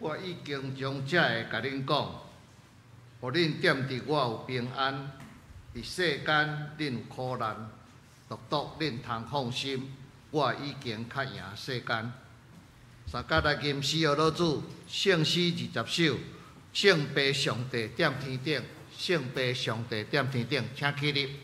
我已經將這个共恁講，予恁踮佇我有平安。佇世間恁有苦難，獨獨恁通放心，我已經較贏世間。三甲來吟詩學老主，聖詩20首，聖父上帝踮天頂，聖父上帝踮天頂，請起立。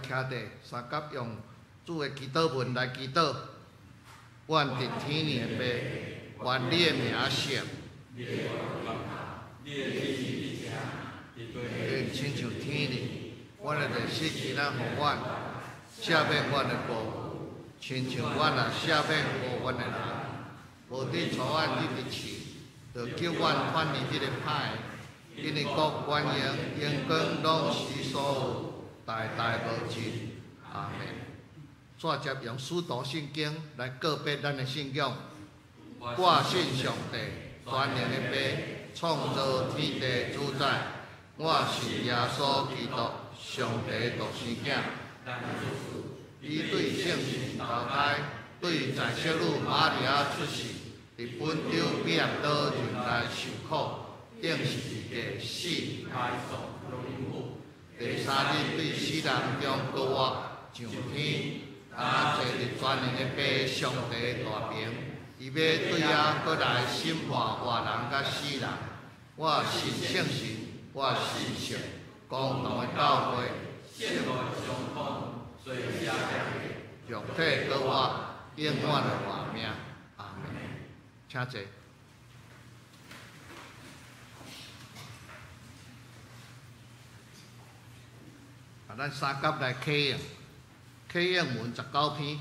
徛地，三甲用主的祈禱文來祈禱。阮佇天的父，願你的名聖，親像天呢，阮的日食今仔予阮，赦免阮的過，親像阮也赦免過阮的人。無得帶阮入去試，著救阮脫離這个歹的。因為國、權榮、榮光攏是所有，代代無盡。阿們。煞接用使徒信經來告別咱的信仰。我信上帝，全能的父，創造天地主宰。我信耶穌基督，上帝獨生囝。伊對聖神投胎，對在聖女瑪利亞出世，佇本丟彼拉多忍耐受苦，釘十字架死。第三日對死人中復活，上天，啊，坐佇全能的父上帝大爿，伊欲對遐閣來審判活人佮死人。我信聖神，我信聖公同的教會，肉體閣活，永遠的活命。阿們。請坐。啊，咱三甲來啟應，啟應文19篇，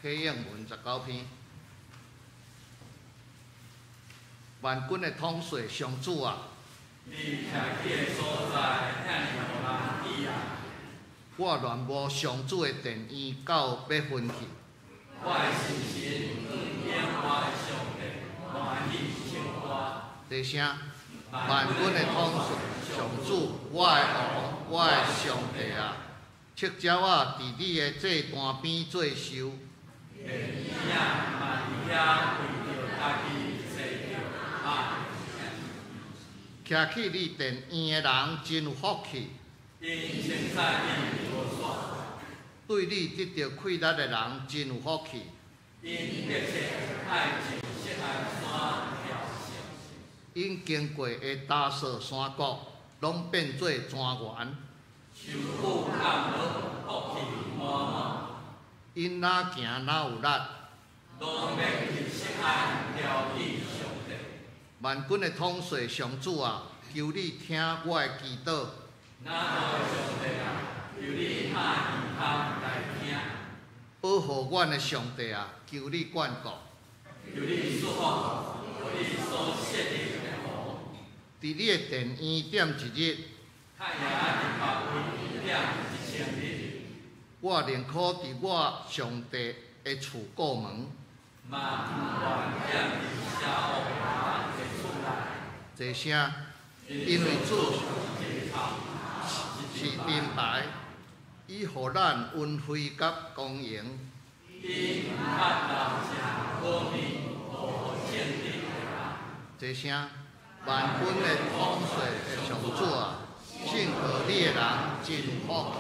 啟應文19篇。萬軍的統帥上主啊！你徛起的所在，遐爾予人喜愛。我戀慕上主的殿院到欲昏去。我的心神向永活的上帝歡喜唱歌。第聲，萬軍的統帥上主，我的王，我的上帝啊！赤鳥仔佇你的祭壇邊做壽。電影嘛佇遐為著家己揣著愛。徛起你殿院的人真有福氣。𪜶凊彩你無煞。對你得著氣力的人真有福氣。𪜶迫切愛上錫安山朝聖。𪜶經過的達索山谷，攏變做莊園。樹木降落，福氣滿滿。𪜶若行若有力，攏免去錫安調起上帝。萬軍的統帥上主啊，求你聽我的祈禱。咱的上帝啊，求你向耳孔來聽。保護阮的上帝啊，求你眷顧。求你祝福，予你所設立的王。佇你的殿院踮一日，較贏佇別位踮1000日。我寧可佇我上帝的厝過門，嘛毋願踮佇邪惡人的厝內。濟聲，因為主是盾牌，伊予咱恩惠佮光榮。伊毋捌留一好面予正直的人。濟聲，萬軍的統帥的上主啊，信靠你的人真有福氣。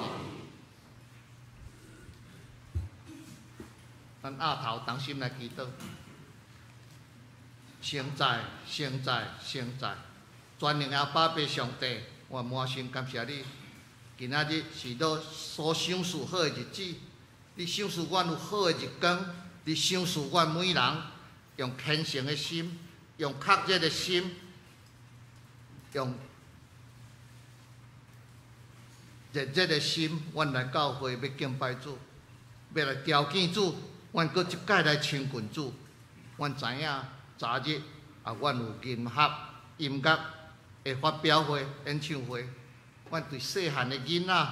咱額頭同心來祈禱，聖在、聖在、聖在，全能阿爸父上帝，我滿心感謝你。今仔日是你所賞賜好的日子，你賞賜阮有好的日光，你賞賜阮每人用虔誠的心，用較熱的心，用熱熱的心，阮來教會欲敬拜主，欲來朝見主。阮閣一擺來親近主，阮知影昨日啊，阮有音樂音樂的發表會、演唱會，阮對細漢的囡仔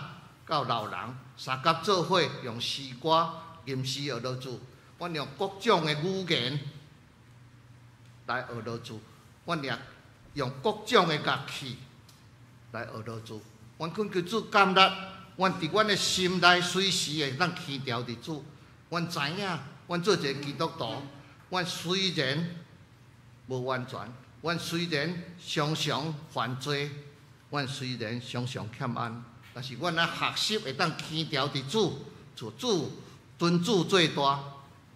到老人相佮做伙用詩歌吟詩學落主，阮用各種的語言來學落主，阮也用各種的樂器來學落主。阮懇求主感力，阮佇阮的心內隨時會當牽牢佇主。阮知影，阮做一个基督徒，阮雖然無完全，阮雖然常常犯罪，阮雖然常常欠安，但是阮愛學習會當牽牢佇主，做主尊主最大。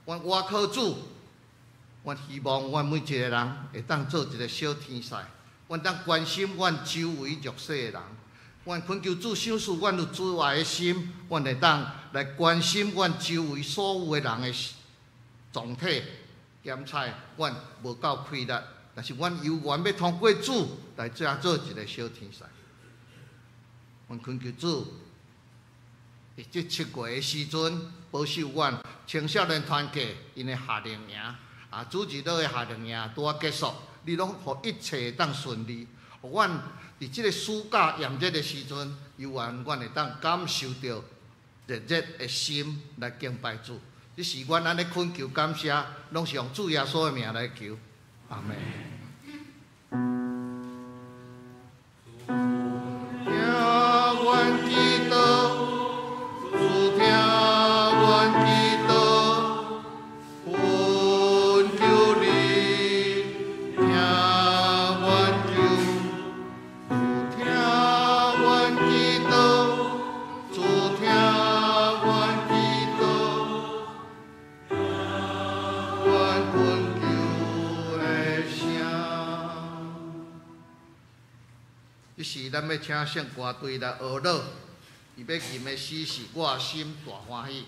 阮倚靠主，阮希望阮每一个人會當做一个小天使，阮當關心阮周圍弱勢的人。阮懇求主賞賜阮有慈愛的心，阮會當來關心阮周圍所有的人的狀態。檢採阮無夠氣力，但是阮猶原欲通過主來這做一个小天使。阮懇求主，佇這7月的時陣，保守阮青少年團契𪜶的夏令營，啊，主日的夏令營拄仔結束，你攏予一切會當順利，予阮佇這个暑假炎熱的時陣，猶原阮會當感受著熱熱的心來敬拜主。這是阮按呢懇求感謝，攏是用主耶穌的名來求。阿們。聽阮祈禱，主聽阮祈禱，懇求你聽阮求，主聽阮祈禱，主聽阮祈禱，阮懇求的聲。這時，咱欲請聖歌隊來學樂，伊欲吟的詩是《我心大歡喜》。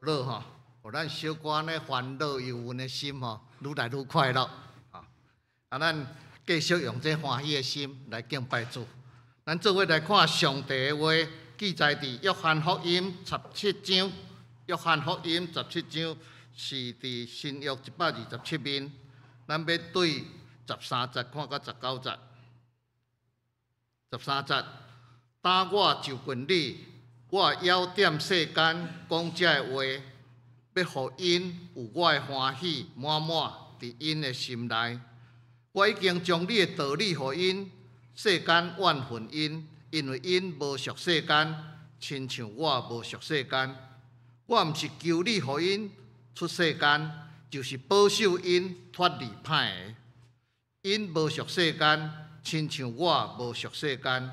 樂吼，予咱小可呢煩惱憂鬱的心吼，愈來愈快樂。啊，咱繼續用這歡喜的心來敬拜主。咱做伙來看上帝的話，記載佇約翰福音十七章。約翰福音十七章是佇新約127面。咱欲對13節看到19節。13節，當我就近你，我猶踮世間講這个話，欲予𪜶有我的歡喜滿滿佇𪜶的心內。我已經將你的道理予𪜶，世間怨恨𪜶，因為𪜶無屬世間，親像我無屬世間。我毋是求你予𪜶出世間，就是保守𪜶脫離歹的。𪜶無屬世間，親像我無屬世間。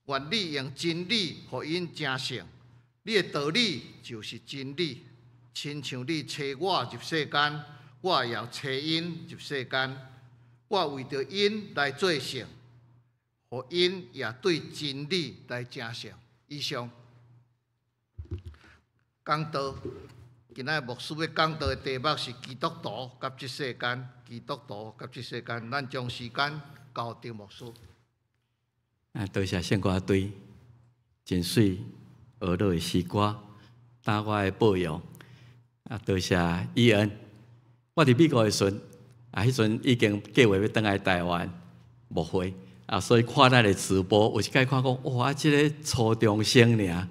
願你用真理予𪜶成聖，你的道理就是真理。親像你差我入世間，我也差𪜶入世間。我為著𪜶來做聖，予𪜶也對真理來成聖。以上講道，今仔牧師欲講道的題目是基督徒佮這世間，基督徒佮這世間。咱將時間交張牧師。啊，多謝聖歌隊，真媠和樂的詩歌，搭我的保養。啊，多謝伊恩。我佇美國的時陣，啊，彼陣已經計劃欲轉來台灣牧會，啊，所以看咱的直播，有一擺看講，哇，這个初中生爾，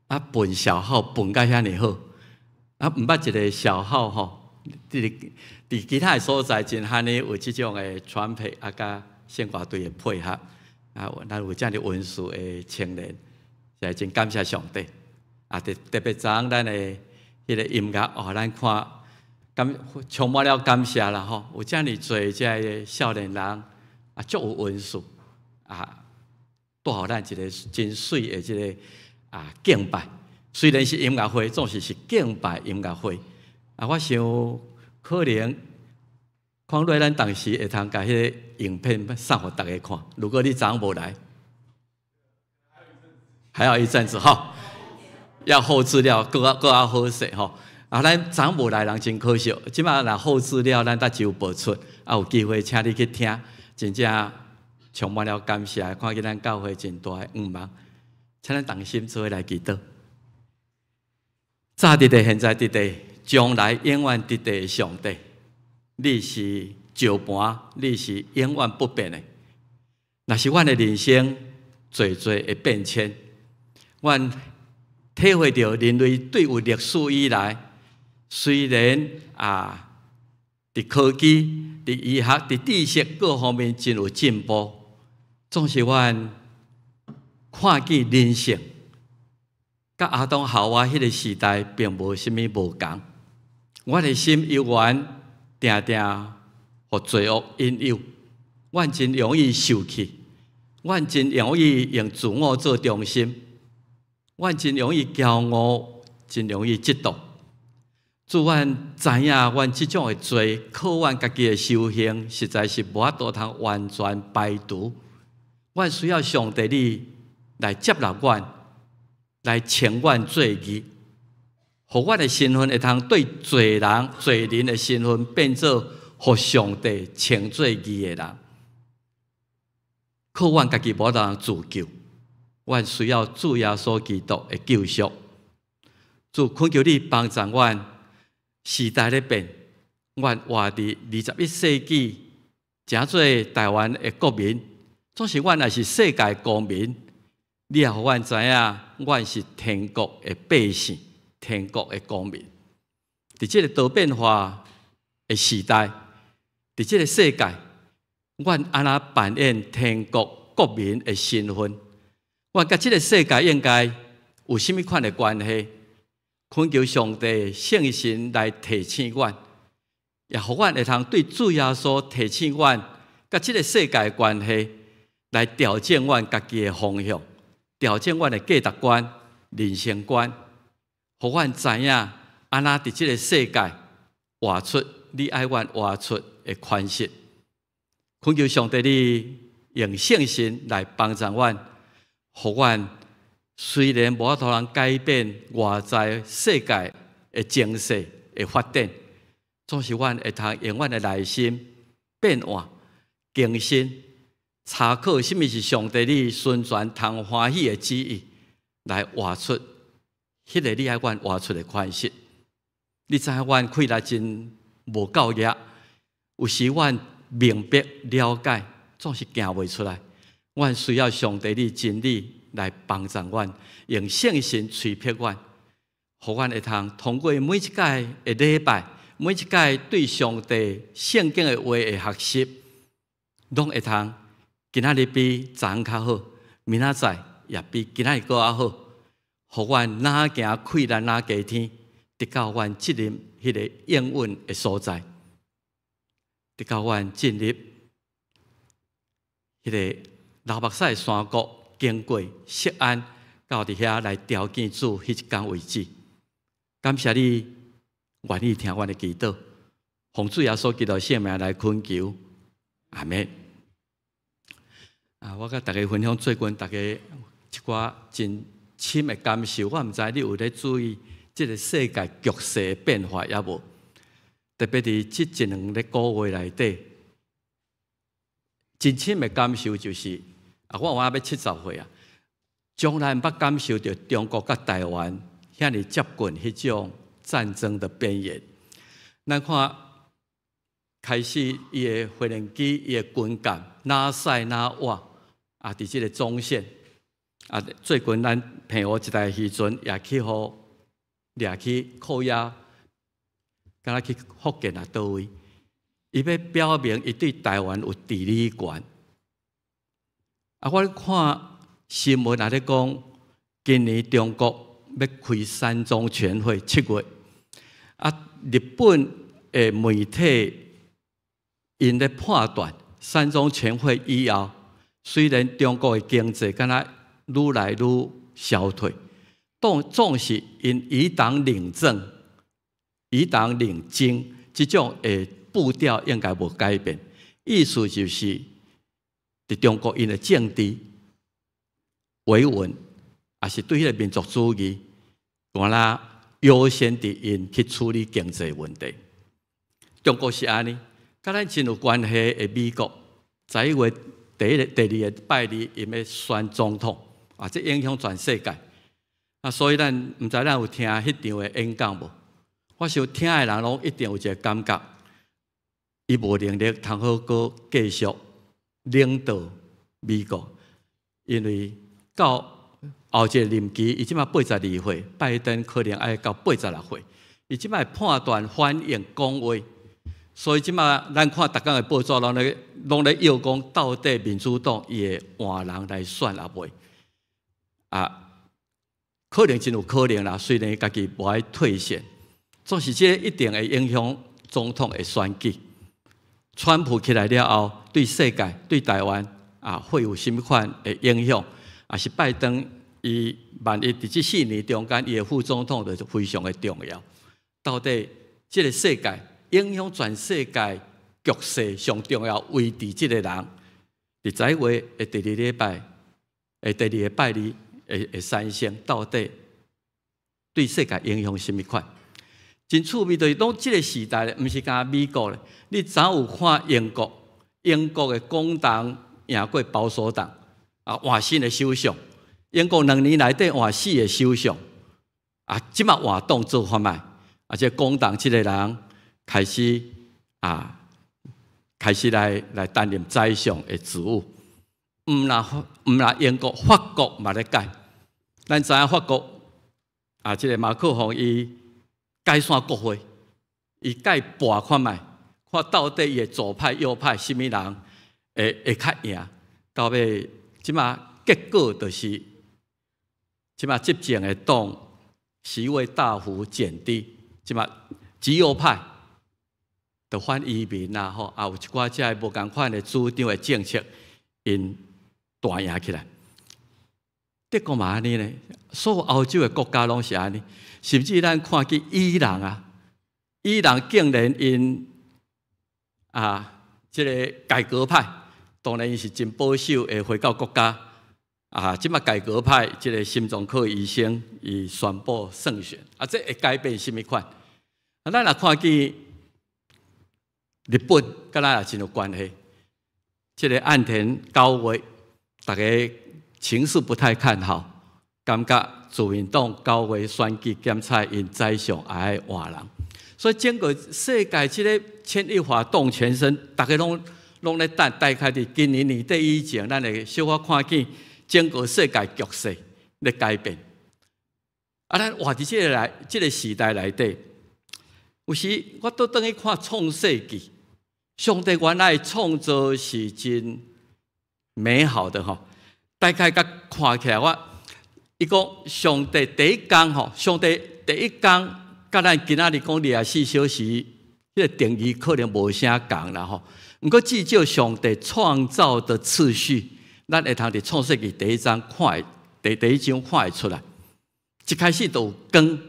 啊，笨小號笨甲遐爾好，啊，毋捌一个小號吼，佇其他的所在真罕呢有這種的傳配啊，佮聖歌隊的配合，啊，咱有遮爾溫順的青年，實在真感謝上帝。啊，特別昨昏咱的彼个音樂哦，咱看感充滿了感謝啦吼，有遮爾濟這个少年人啊，足有恩賜啊，帶予咱一个真媠的這个啊敬拜。雖然是音樂會，總是是敬拜音樂會。啊，我想可能看落咱當時會通共彼个影片送予逐家看。如果你昨昏無來，還要一陣子吼，要後製了，閣較閣較好勢吼。啊，咱昨昏無來人真可惜。這擺若後製了，咱才就播出。啊，有機會請你去聽，真正充滿了感謝。看見咱教會真大的向望，請咱同心做伙來祈禱。早佇地，現在佇地，將來永遠佇地的上帝，你是石盤，你是永遠不變的。若是阮的人生濟濟的變遷，阮體會著人類對有歷史以來，雖然啊，佇科技、佇醫學、佇知識各方面真有進步，總是阮看見人性，佮亞當夏娃彼个時代並無啥物無仝。阮的心猶原定定予罪惡引誘，阮真容易受氣，阮真容易用自我做中心，阮真容易驕傲，真容易嫉妒。主，阮知影，阮這種的罪，靠阮家己的修行，實在是無法度通完全排除。阮需要上帝你來接納阮，來稱阮做義，予阮的身份會通對罪人、罪人的身份變做予上帝稱做義的人。靠阮家己無法度自救，阮需要主耶穌基督的救贖。主，懇求你幫助阮。時代咧變，阮活佇21世紀，成做台灣的國民，總是阮也是世界公民。你也予阮知影，阮是天國的百姓，天國的公民。佇這個多變化的時代，佇這個世界，阮按怎扮演天國國民的身份？阮佮這個世界應該有啥物款的關係？懇求上帝聖神來提醒阮，也予阮會通對主耶穌提醒阮，佮這個世界的關係，來調整阮家己的方向，調整阮的價值觀、人生觀，予阮知影按怎佇這個世界活出你愛阮活出的款式。懇求上帝你用聖神來幫助阮，予阮雖然無法度通改變外在世界的情勢的發展，總是阮會通用阮的內心變換、更新，查考啥物是上帝你純全通歡喜的旨意，來活出彼个你愛阮活出的款式。你知影阮氣力真無夠額，有時阮明白了解，總是行袂出來。阮需要上帝你真理來幫助阮，用聖神催迫阮，予阮會通通過每一屆的禮拜，每一屆對上帝聖經的話的學習，攏會通今仔日比昨昏較好，明仔載也比今仔日閣較好，予阮若行氣力若加添，直到阮進入彼个應允的所在，直到阮進入彼个流目屎的山谷，經過錫安，到佇遐來朝見主彼一工為止。感謝你願意聽阮的祈禱，奉主耶穌基督聖名來懇求，阿們。啊，我佮大家分享最近大家一寡真深的感受，我毋知你有咧注意這个世界局勢的變化猶無？特別佇這一兩个月內底，真深的感受就是，啊，我猶欲70歲啊，從來毋捌感受著中國佮台灣遐爾接近彼種戰爭的邊緣。咱看開始伊的飛行機、伊的軍艦，若駛若倚啊，佇這个中線。啊，最近咱澎湖一台漁船也去予掠去扣押，敢若去福建啊佗位？伊欲表明伊對台灣有治理權。啊，我看新聞也咧講，今年中國欲開三中全會，7月。啊，日本的媒體𪜶咧判斷，三中全會以後，雖然中國的經濟敢若愈來愈消退，但總是𪜶以黨領政、以黨領政這種的步調應該無改變。意思就是，佇中國𪜶的政治維穩，抑是對彼個民族主義，敢若優先佇𪜶去處理經濟問題。中國是按呢，佮咱真有關係的美國，11月第一個、第二個拜二，𪜶欲選總統，啊，這影響全世界。啊，所以咱毋知咱有聽彼場的演講無？我想聽的人攏一定有一个感覺，伊無能力通好閣繼續領導美國，因為到後一個任期，伊這馬82歲，拜登可能愛到86歲，伊這馬判斷反應講話，所以這馬咱看逐工的報紙攏咧臆講，到底民主黨伊會換人來選抑未？啊，可能真有可能啦，雖然伊家己無愛退選，總是這一定會影響總統的選舉。川普起來了後，對世界、對台灣啊，會有啥物款的影響？抑是拜登伊萬一佇這4年中間，伊的副總統就非常的重要。到底這个世界影響全世界局勢上重要位置，這个人佇11月的第二禮拜，的第二個拜二會產生，到底對世界影響啥物款？真趣味，就是講這个時代，毋是干焦美國咧。你昨有看英國？英國的工黨贏過保守黨，啊，換新的首相。英國2年內底換四个首相，啊，這馬換黨做法覓，而且工黨這个人開始啊，開始來擔任宰相的職務。毋若英國，法國嘛咧改。咱知影法國啊，這个馬克宏伊解散國會，伊改搏看覓，看到底伊的左派、右派啥物人會較贏。到尾這馬結果就是，這馬執政的黨席位大幅減低，這馬極右派就反移民啊，吼，啊有一寡這个無仝款的主張的政策，𪜶大贏起來。德國嘛按呢呢，所有歐洲的國家攏是按呢，甚至咱看見伊朗啊，伊朗竟然𪜶啊，這个改革派，當然伊是真保守的回教國家，啊，這馬改革派這个心臟科醫生伊宣布勝選，啊，這會改變啥物款？啊，咱若看見日本，佮咱也真有關係。這个岸田9月，大家情勢不太看好，感覺自民黨9月選舉檢查𪜶宰相愛換人，所以整個世界這个牽一髮動全身，大家攏攏咧等。大概佇今年年底以前，咱會小可看見整個世界局勢咧改變。啊，咱活佇這个來這个時代內底，有時我倒轉去看創世記，上帝原來創造是真美好的吼。大概佮看起來，我伊講上帝第一工吼，上帝第一工，佮咱今仔日講24小時，彼个定義可能無啥仝啦吼。毋過至少上帝創造的次序，咱會通佇創世記第一章看，第一章看會出來。一開始就有光，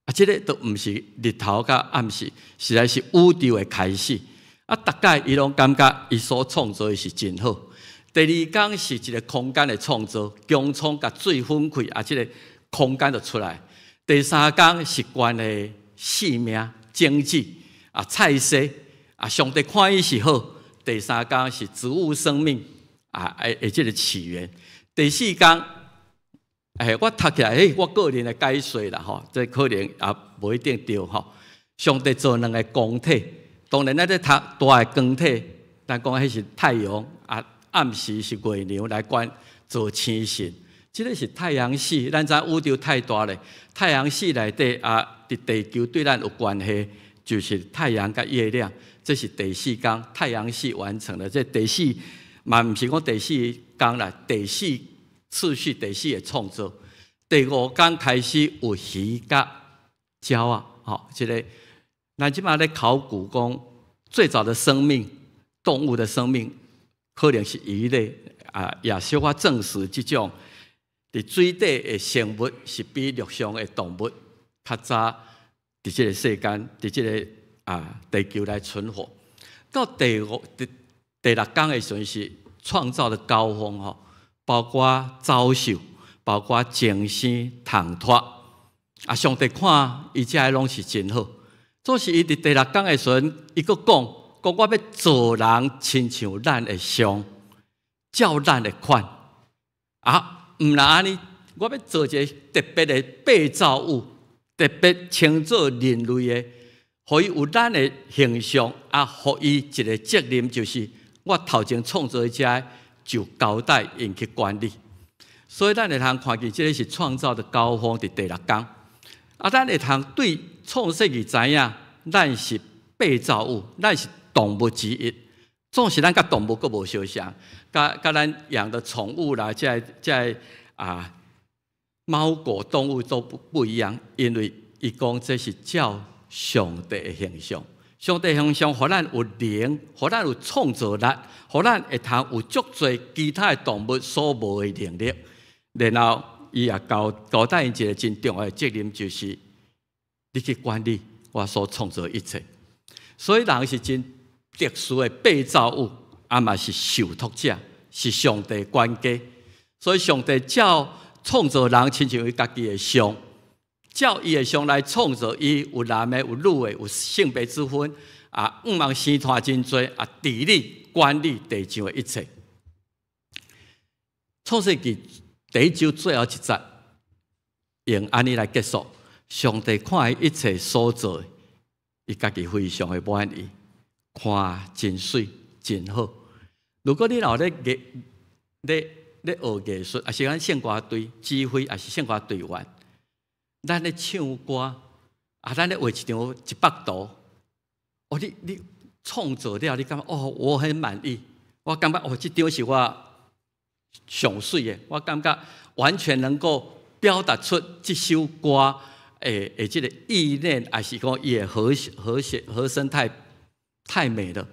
啊，這个都毋是日頭佮暗時，實在是宇宙的開始。啊，逐擺伊攏感覺伊所創造的是真好。第二工是一个空間的創造，穹蒼共水分開，啊，這个空間就出來。第三工是關於生命、經濟啊、菜色啊，上帝看伊是好。第三工是植物生命啊，的這个起源。第四工，哎，我讀起來，欸，我個人的解說啦，吼，這可能也無一定對吼。上帝造兩个光體，當然咱咧讀大的光體，咱講彼是太陽啊，暗時是月亮來管做星辰。這个是太陽系，咱知宇宙太大咧，太陽系內底啊，佇地球對咱有關係，就是太陽佮月亮，這是第四工太陽系完成了。這第四嘛，毋是講第四工啦，第四次序第四个創造。第五工開始有魚佮鳥仔，吼，這个咱這馬咧考古講，最早的生命，動物的生命，可能是魚類啊，也小可證實這種佇水底的生物是比陸上的動物較早佇這个世間，佇這个啊地球來存活。到第五、第六工的時陣是創造的高峰吼，包括走獸，包括精星、蟲脫啊，上帝看伊這个攏是真好。總是伊佇第六工的時陣，伊閣講講我欲造人親像咱的像，照咱的款啊，毋但按呢，我欲造一个特別的被造物，特別稱做人類的，予伊有咱的形象啊，予伊一个責任，就是我頭前創造的這就交代𪜶去管理。所以咱會通看見這个是創造的高峰，佇第六工。啊，咱會通對創世記知影，咱是被造物，咱是動物之一。總是咱佮動物閣無相像，佮佮咱養的寵物啦，這這啊貓狗動物都不一樣，因為伊講這是照上帝的形象，上帝形象予咱有靈，予咱有創造力，予咱會通有足濟其他的動物所無的能力。然後伊也交代𪜶一个真重要的責任，就是你去管理我所創造一切。所以人是真特殊的被造物，啊嘛是受託者，是上帝管家。所以上帝照創造人，親像伊家己的像，照伊的像來創造伊，有男的，有女的，有性別之分，啊，向望生湠真濟，啊，治理管理地上的一切。創世記第一章最後一節，用按呢來結束。上帝看伊一切所做的，伊家己非常的滿意，看真媠真好。如果你若咧藝咧咧學藝術，抑是咱聖歌隊指揮，抑是聖歌隊員，咱咧唱歌，啊，咱咧畫一張一幅圖，哦，你創作了，你感覺哦，我很滿意，我感覺哦，這張是我上媠的，我感覺完全能夠表達出這首歌的這个意念，抑是講伊的和諧和聲太美了，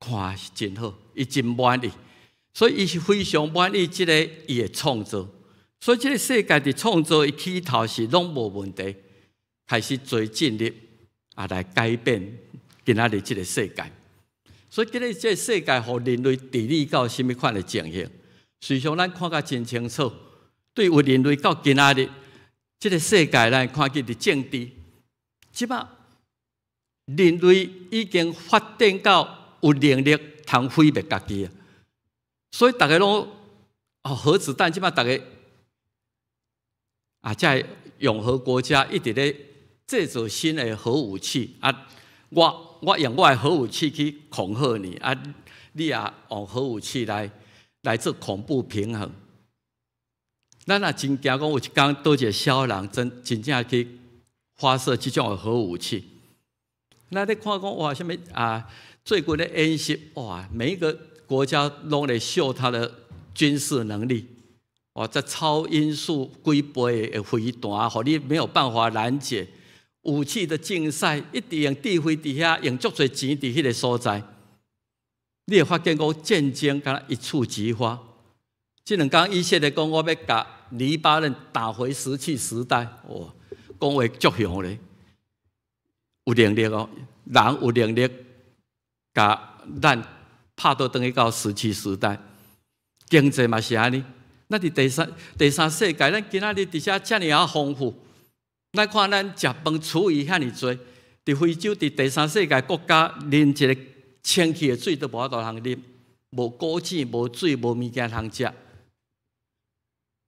看是真好，伊真滿意，所以伊是非常滿意這个伊的創造。所以這个世界佇創造伊起頭是攏無問題，開始做進入啊來改變今仔日這个世界。所以今日這个世界予人類治理到啥物款的情形？事實上，咱看甲真清楚，對有人類到今仔日，這個世界咱看見佇政治，這擺人類已經發展到有能力通毀滅家己啊！所以逐家攏哦核子彈，這擺逐家啊，這擁核國家一直咧製造新的核武器啊！我用我的核武器去恐嚇你啊！你也用核武器來做恐怖平衡。咱也真驚講有一工佗一个痟人真真正去發射這種的核武器。咱咧看講哇，啥物啊？最近的演習哇，每一個國家攏咧秀他的軍事能力。哇，這超音速幾倍的飛彈，予你沒有辦法攔截。武器的競賽，一直用智慧佇遐，用足濟錢佇彼个所在。你會發現講戰爭敢若一觸即發。這兩工以色列講，我欲共黎巴嫩打回石器時代，哇，講話足雄咧，有能力哦，人有能力共咱拍倒轉去到石器時代。經濟嘛是按呢，咱佇第三世界，咱今仔日佇遮遮爾仔豐富。咱看咱食飯廚餘遐爾濟，佇非洲佇第三世界國家，連一個清氣的水都無法度通啉，無果子、無水、無物件通食。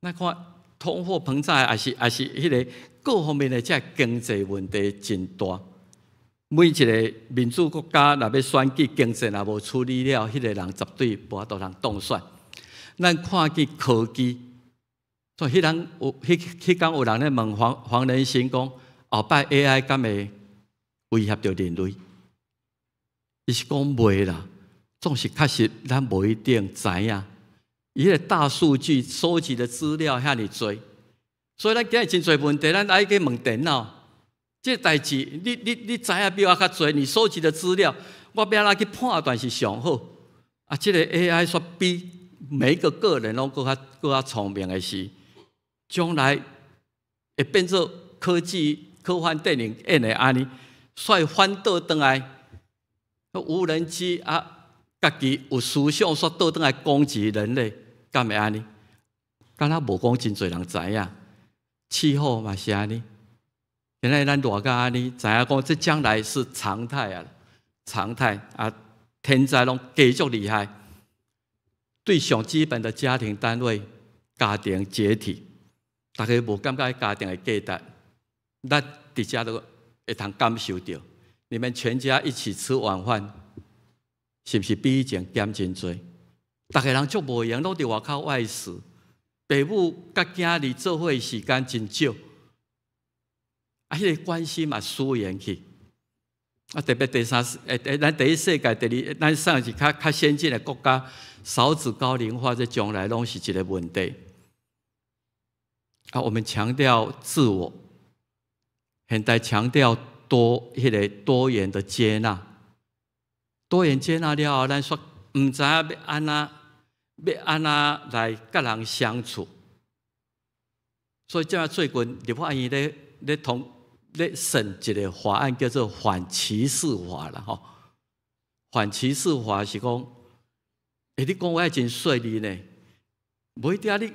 咱看通貨膨脹，抑是彼个各方面的這經濟問題真大。每一個民主國家若欲選舉，經濟若無處理了，彼个人絕對無法度通當選。咱看見科技，所以彼人有彼彼工有人咧問黃黃仁勳講，後擺 AI 敢會威脅著人類？伊是講袂啦，總是確實咱無一定知影。伊彼个大數據收集的資料遐爾濟，所以咱今日真濟問題，咱愛去問電腦。這個代誌，你知影比我較濟，你收集的資料，我欲按怎去判斷是上好？啊，這個 AI 煞比每一個個人攏閣較聰明的時，將來會變做科技科幻電影演的按呢，煞會反倒轉來，無人機啊，家己有思想煞倒轉來攻擊人類，敢會按呢？敢若無講真濟人知影，氣候嘛是按呢。現在咱熱甲按呢，知影講這將來是常態啊，常態啊，天災攏繼續厲害。對上基本的家庭單位，家庭解體，大家無感覺家庭的價值，咱佇遮都會通感受著。你們全家一起吃晚飯，是毋是比以前減真濟？逐家人足無閒，攏佇外口外食，爸母佮囝兒做伙時間真少，啊，彼个關係嘛疏遠去。啊，特別第三世，咱第一世界，第二，咱算是較先進的國家，少子高齡化，這將來攏是一個問題。啊，我們強調自我，現代強調多彼个多元的接納，多元接納了後，咱煞毋知影欲按怎來佮人相處。所以，這最近立法院咧審一個法案，叫做反歧視法啦，吼。反歧視法是講，你講話真細膩呢，無一定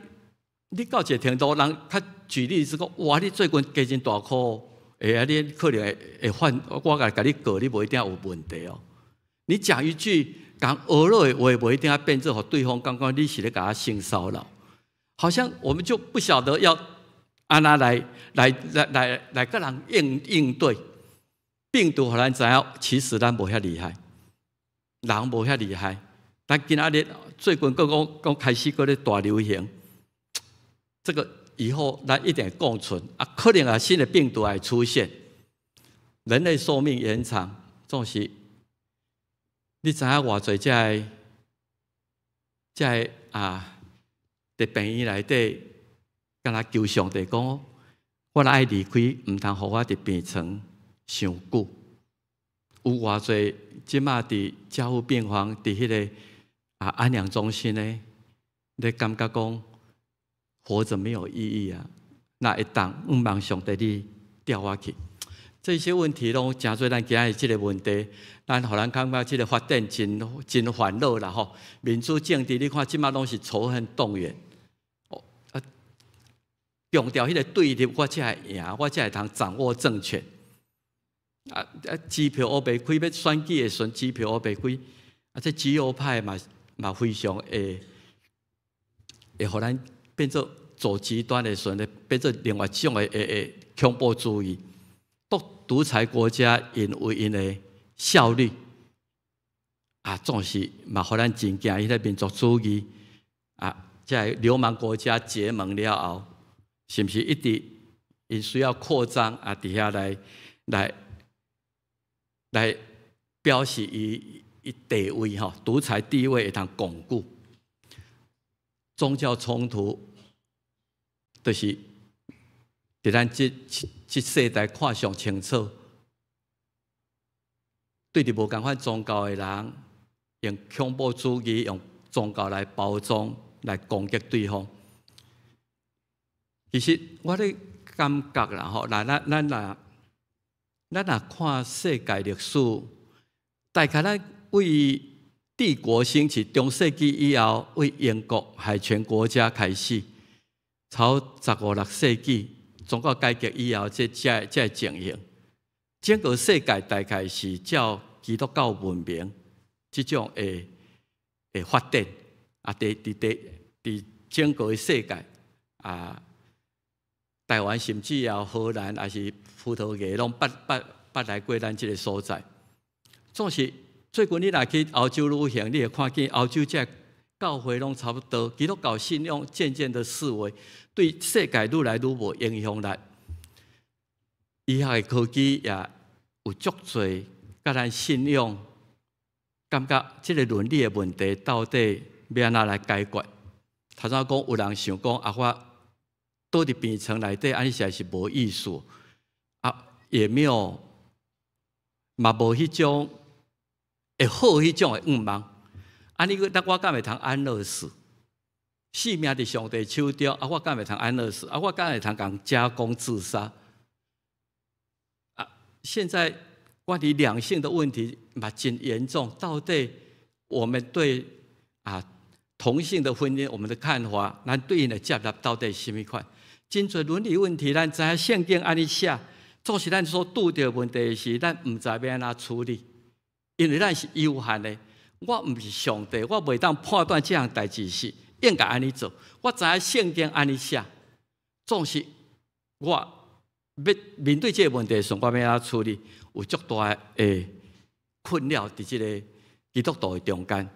你到一個程度，人較舉例子講，哇，你最近加真大箍，啊，你可能會犯，我共你告，你無一定有問題哦。你講一句講惡的話，無一定變做予對方感覺你是咧共我性騷擾，好像我們就不曉得要按怎來佮人應對。病毒予咱知影，其實咱無遐厲害，人無遐厲害。但今仔日最近閣講講開始閣咧大流行，這個以後咱一定會共存啊，可能啊新的病毒會出現，人類壽命延長，總是你知影偌濟這个啊，佇病院內底，敢若求上帝講，我若愛離開，毋通予我佇病床傷久。有偌濟這馬佇加護病房，佇彼个啊安養中心呢，咧感覺講活著沒有意義啊！若會當，向望上帝你調我去。這些問題攏誠濟咱今日這個問題，咱予咱感覺這個發展真真煩惱啦吼。民主政治你看這馬攏是仇恨動員，啊，強調彼個對立，我才會贏，我才會通掌握政權。啊啊，支票烏白開，欲選舉的時陣，支票烏白開，啊，這極右派嘛嘛非常會會予咱變做走極端的時陣，變做另外一種的的恐怖主義。獨獨裁國家因為𪜶的效率啊，總是嘛，予咱真驚彼个民族主義啊，這个流氓國家結盟了後，是毋是一直𪜶需要擴張啊？佇遐來來來表示伊伊地位吼，獨裁地位會通鞏固。宗教衝突就是佇咱這這世代看上清楚，對佇無仝款宗教的人，用恐怖主義、用宗教來包裝、來攻擊對方。其實我咧感覺啦吼，若咱咱若咱若看世界歷史，大概咱為帝國興起，中世紀以後，為英國海權國家開始，從十五六世紀宗教改革以後，這這這情形，整個世界大概是照基督教文明這種的的發展，啊，佇佇佇佇整個世界啊，台灣甚至啊荷蘭，抑是葡萄牙，攏捌捌捌來過咱這個所在。總是最近你若去歐洲旅行，你會看見歐洲這教會攏差不多，基督教信仰漸漸的式微，對世界愈來愈無影響力。醫學的科技也有足濟，佮咱信仰感覺這個倫理的問題到底欲按怎來解決？頭先講有人想講啊，我倒佇病床內底，按呢實在是無意思，啊，也沒有嘛無彼種會好彼種的願望。按呢閣，那我敢會通安樂死？性命佇上帝手中，啊，我敢會通安樂死？啊，我敢會通共加工自殺？啊，現在關於兩性的問題嘛真嚴重，到底我們對啊同性的婚姻，我們的看法，咱對𪜶的接納到底是啥物款？真濟倫理問題，咱知影聖經按呢寫，總是咱所拄著問題是，咱毋知欲按怎處理，因為咱是有限的。我毋是上帝，我袂當判斷這項代誌是應該按呢做。我知影聖經按呢寫，總是我欲面對這個問題時，我欲按怎處理，有足大的困擾佇這個基督徒的中間。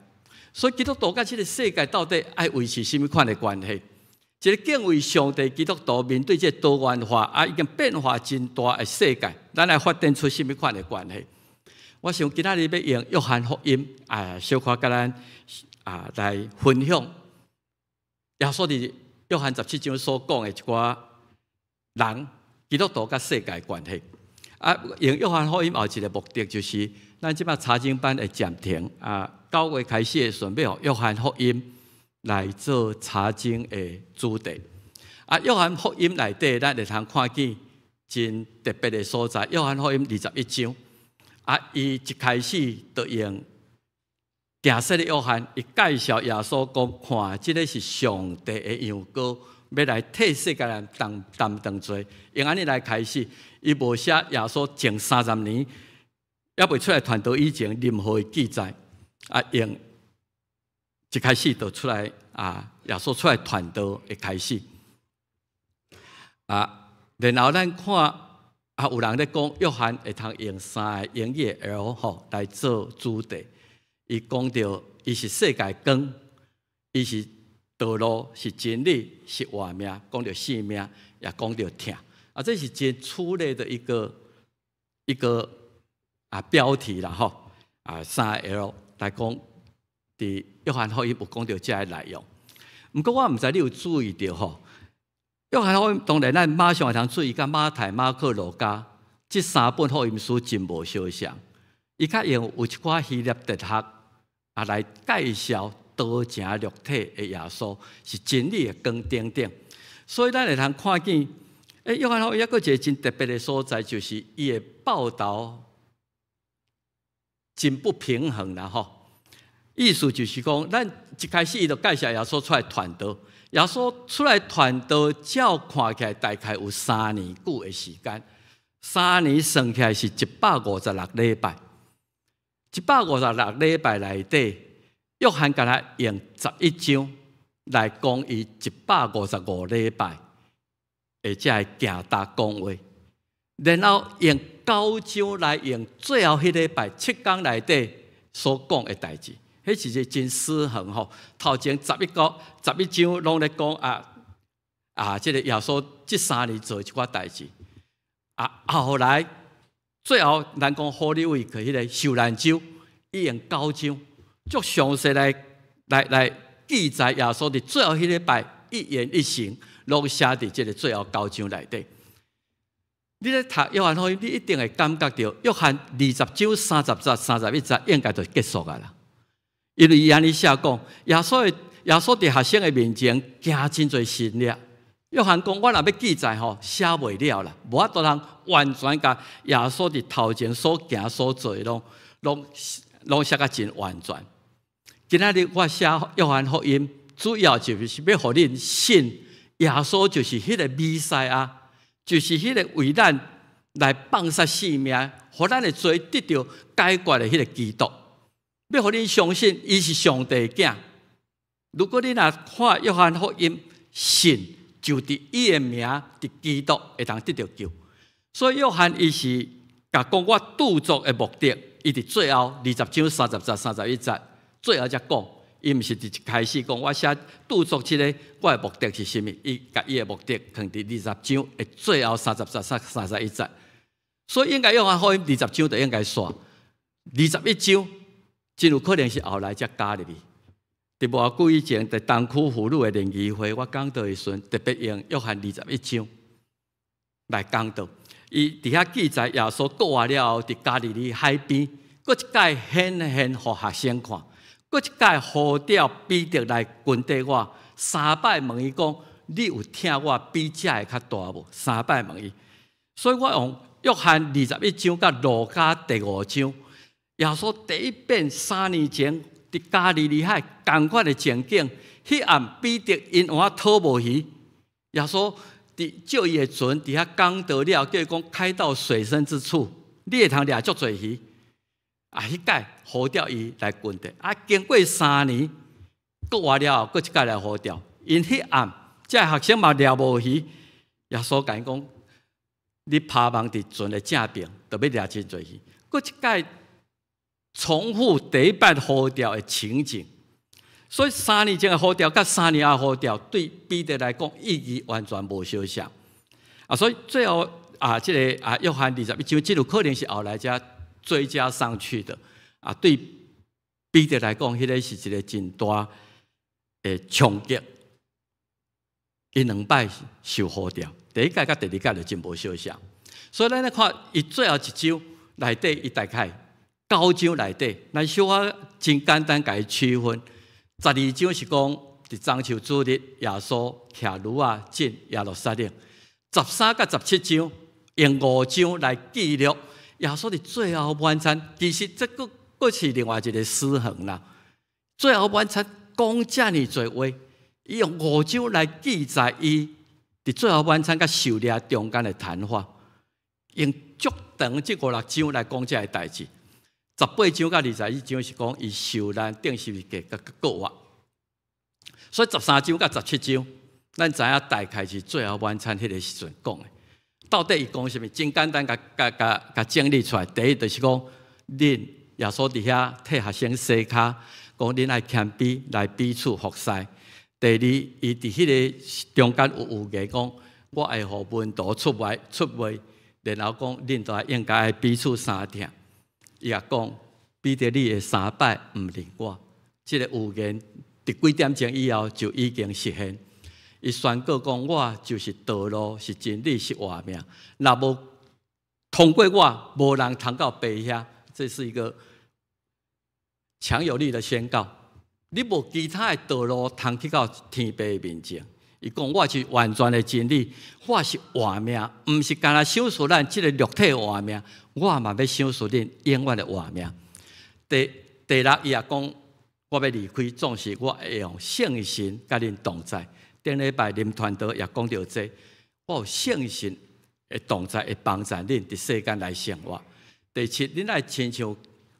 所以基督徒佮這個世界到底愛維持啥物款的關係？一個敬畏上帝基督徒面對這個多元化啊，已經變化真大的世界，咱來發展出啥物款的關係？我想今仔日欲用約翰福音啊，小可佮咱啊來分享耶穌佇約翰17章所講的一寡人基督徒佮世界關係。啊，用約翰福音後一個目的就是，咱這擺查經班會暫停啊，9月開始的時陣，欲用約翰福音來做查經的主題。啊，約翰福音內底，咱會通看見真特別的所在。約翰福音21章。啊！伊一開始就用行洗的約翰，伊介紹耶穌講：看，這个是上帝的羊羔，欲來替世界人擔擔當罪。用按呢來開始，伊無寫耶穌前30年猶未出來傳道以前任何的記載。啊，用一開始就出來啊，耶穌出來傳道的開始。啊，然後咱看。啊，有人咧講，約翰會通用三個英語的 L 吼來做主題。伊講著，伊是世界光，伊是道路，是真理，是活命，講著性命，也講著疼。啊，這是真粗略的一個一個啊標題啦吼。啊，三個 L 來講，佇約翰福音有講著這个內容。毋過我毋知你有注意著吼。約翰福音當然，咱馬上會通注意，佮馬太、馬可、路加這三本福音書真無相像。伊較用有一寡希臘哲學啊來介紹道成肉體的耶穌是真理的光等等。所以咱會通看見，約翰福音猶閣一个真特別的所在，就是伊的報導真不平衡啦吼。意思就是講，咱一開始伊就介紹耶穌出來傳道，耶穌出來傳道，照看起來大概有三年久的時間。三年算起來是156禮拜，156禮拜內底，約翰敢若用11章來講伊155禮拜的這个行踏講話，然後用九章來用最後彼禮拜7工內底所講的代誌，彼是一個真失衡吼。頭前11個11章攏咧講啊，這个耶穌這三年做一寡代誌，啊，後來最後咱講 Holy Week 彼个受難週，伊用九章足詳細來記載耶穌佇最後彼禮拜一言一行，攏寫佇這个最後九章內底。你咧讀約翰福音，你一定會感覺著約翰20章30節、31節應該就結束啊啦。因為伊按呢寫講，耶穌佇學生的面前行真濟神跡。約翰講，我若欲記載吼，寫袂了啦，無法度通完全共耶穌佇頭前所行所做的攏寫甲真完全。今仔日我寫約翰福音，主要就是欲予恁信耶穌就是彼个彌賽亞，就是彼个為咱來放捨性命，予咱的罪得著解決的彼个基督。欲予恁相信伊是上帝的囝。如果你若看約翰福音，信就佇伊的名，佇基督會當得著救。所以約翰伊是共講我著作的目的，伊佇最後20章30節、31節最後才講，伊毋是佇一開始講我寫著作這个，我的目的是啥物？伊共伊的目的囥佇二十章的最後30節、31節。所以應該約翰福音二十章就應該煞，21章真有可能是後來才加入去。佇無偌久以前，佇東區婦女的聯誼會，我講道的時陣，特別用約翰二十一章來講道。伊佇遐記載耶穌復活了後，佇加利利海邊，閣一擺顯現予學生看，閣一擺呼召彼得來跟綴我。三擺問伊講：你有疼我比這个較大無？三擺問伊。所以我用約翰二十一章佮路加第五章，耶穌第一遍3年前佇加利利海仝款的情景，彼暗彼得𪜶倚討無魚，耶穌佇借伊的船佇遐講道了，叫伊講開到水深之處，你會通掠足濟魚。啊，彼擺呼召伊來跟綴。啊，經過三年，復活了後，閣一擺來呼召。𪜶彼暗，這个學生嘛掠無魚。耶穌共𪜶講：你拋網佇船的正爿，就欲掠真濟魚。閣一擺重複第一擺呼召的情景。所以三年前的呼召，佮3年後呼召，對彼得來講意義完全無相像。啊，所以最後啊，這个啊，約翰21章，這有可能是後來才追加上去的。啊，對彼得來講，彼个是一个真大的衝擊。伊兩擺受呼召，第一擺佮第二擺就真無相像。所以咱來看，伊最後一章內底，伊大概九章內底，咱小可真簡單共伊區分。12章是講佇棕樹主日，耶穌騎驢仔進耶路撒冷。13佮17章用五章來記錄耶穌佇最後晚餐。其實這閣閣是另外一個失衡啦。最後晚餐講遮爾濟話，伊用五章來記載伊佇最後晚餐佮受掠中間的談話，用足長這五六章來講這个代誌。18章佮21章是講伊受難、釘十字架佮復活，所以13章佮17章，咱知影大概是最後晚餐彼个時陣講的。到底伊講啥物？真簡單，共共共共整理出來。第一就是講，恁耶穌佇遐替學生洗跤，講恁愛謙卑來彼此服侍。第二，伊佇彼个中間有預言講，我會予門徒出賣出賣，然後講恁都應該愛彼此相疼。伊也講，彼得你會三擺毋認我，這个預言佇幾點鐘以後就已經實現。伊宣告講，我就是道路，是真理，是活命。若無通過我，無人通到爸遐。這是一個強有力的宣告。你無其他的道路通去到天父面前。伊講我是完全的真理，我是活命，毋是干焦賞賜咱這个肉體活命，我嘛欲賞賜恁永遠的活命。第六，伊也講我欲離開，總是我會用聖神佮恁同在。頂禮拜林傳道也講著這，我有聖神會同在，會幫助恁佇世間來生活。第七，恁愛親像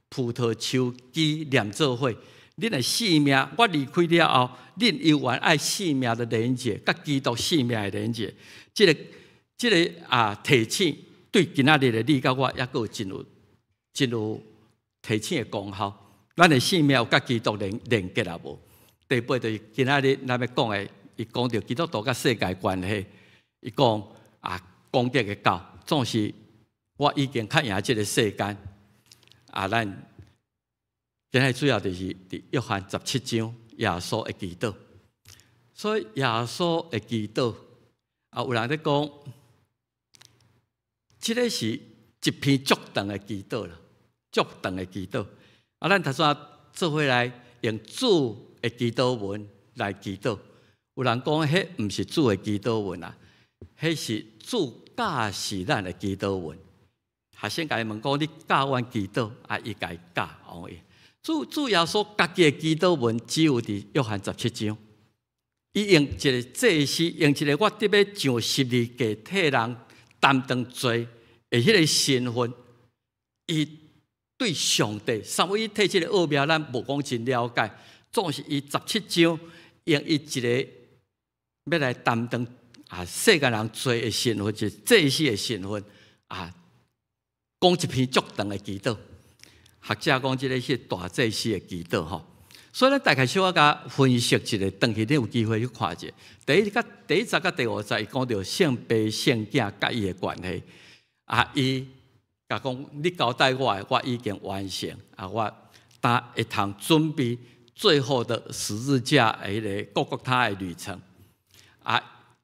葡萄樹枝連做伙。恁的生命，我離開了後，恁猶原愛生命的連結，佮基督生命的連結。這個提醒對今仔日的你佮我，猶閣有真有提醒的功效。咱的生命有佮基督連結抑無？第八就是今仔日咱欲講的，伊講著基督徒佮世界關係，伊講功德會到，總是我已經較贏這个世間。咱今日主要就是佇約翰十七章耶穌的祈禱，所以耶穌的祈禱，有人咧講，這个是一篇足長的祈禱啦，足長的祈禱。咱頭先做伙來用主的祈禱文來祈禱。有人講，彼毋是主的祈禱文啊，彼是主教示咱的祈禱文。學生共伊問講，你教阮祈禱，伊共伊教哦。主耶穌家己的祈禱文只有佇約翰十七章，伊用一个祭司，用一个我得欲上十字架替人擔當罪的彼个身份，伊對上帝，三位一體這个奧妙，咱無講真了解。總是伊十七章用伊一个欲來擔當世間人罪的身份，就是祭司的身份，講一篇足長的祈禱。學者講這个是大祭司的祈禱吼，所以咱大概小可共分析一下，轉去你有機會去看者。第一節佮第五節，伊講著聖父、聖囝佮伊的關係。伊共講你交代我的，我已經完成。我當會通準備最後的十字架的彼个各各他的旅程。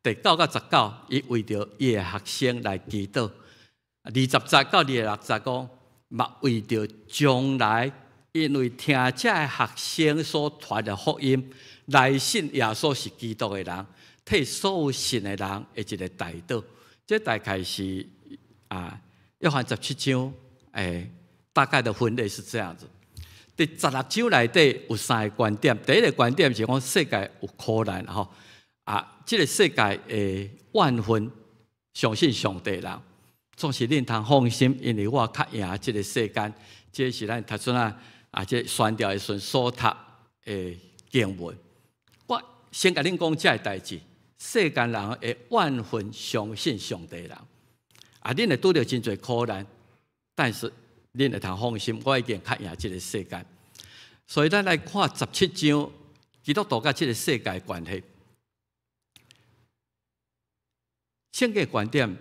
第九佮十九，伊為著伊的學生來祈禱。20節到26節講，嘛為著將來，因為聽這个學生所傳的福音，來信耶穌是基督的人，替所有信的人的一个代禱。這大概是約翰十七章，大概的分類是這樣子。佇十六章內底有三个觀點。第一个觀點是講世界有苦難吼，這个世界會怨恨相信上帝的人。總是恁通放心，因為我較贏這个世間。這是咱頭先這宣教的時陣所讀的經文。我先共恁講這个代誌，世間人會怨恨相信上帝的人。恁會拄著真濟苦難，但是恁會通放心，我已經較贏這个世間。所以咱來看十七章基督徒佮這个世界的關係。聖經觀點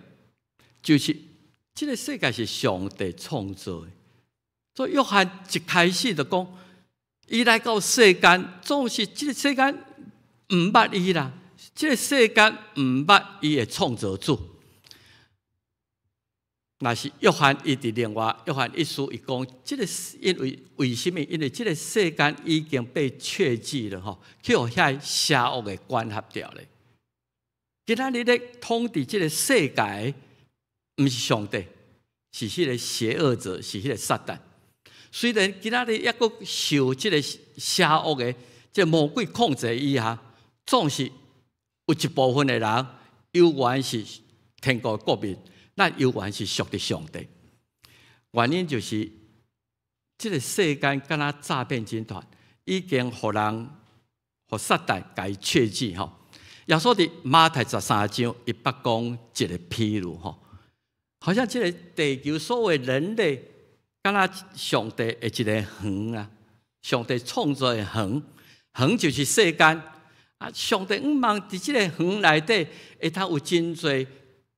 就是這个世界是上帝創造的，所以約翰一開始就講，伊來到世間，總是這个世間毋捌伊啦，這个世間毋捌伊的創造主。若是約翰伊佇另外約翰一書伊講，這个因為為什麼？因為這个世間已經被確據了吼，去予遐邪惡的管轄著咧。今仔日咧統治這个世界，毋是上帝，是彼个邪惡者，是彼个撒旦。雖然今仔日猶閣受這个邪惡的這个魔鬼控制以下，總是有一部分的人猶原是天國的國民，咱猶原是屬佇上帝。原因就是這个世間敢若詐騙集團，已經予人予撒旦共伊竊據吼。耶穌佇馬太十三章，伊捌講一个譬喻吼。好像這个地球所有人類，敢若上帝的一个園啊，上帝創造的園，園就是世間。上帝向望佇這个園內底，會通有真濟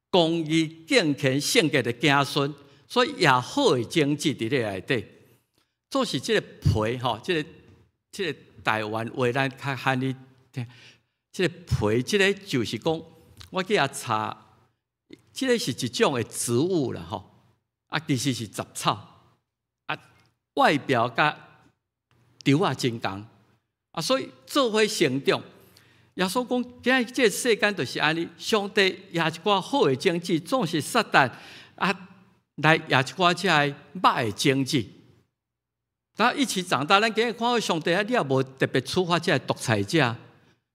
公義、敬虔、聖潔的子孫，所以也好的種子佇咧內底。總是這个皮吼，這个台灣話咱較罕咧聽，這个皮，這个就是講，我去遐查。這个是一種的植物啦，吼，其實是雜草，外表佮稻仔真仝，所以做伙成長。耶穌講，今日這個世間就是按呢，上帝掖一寡好的種子，總是撒旦啊來掖一寡這个歹的種子。咱一起長大，咱今日看到上帝啊，你也無特別處罰這个獨裁者、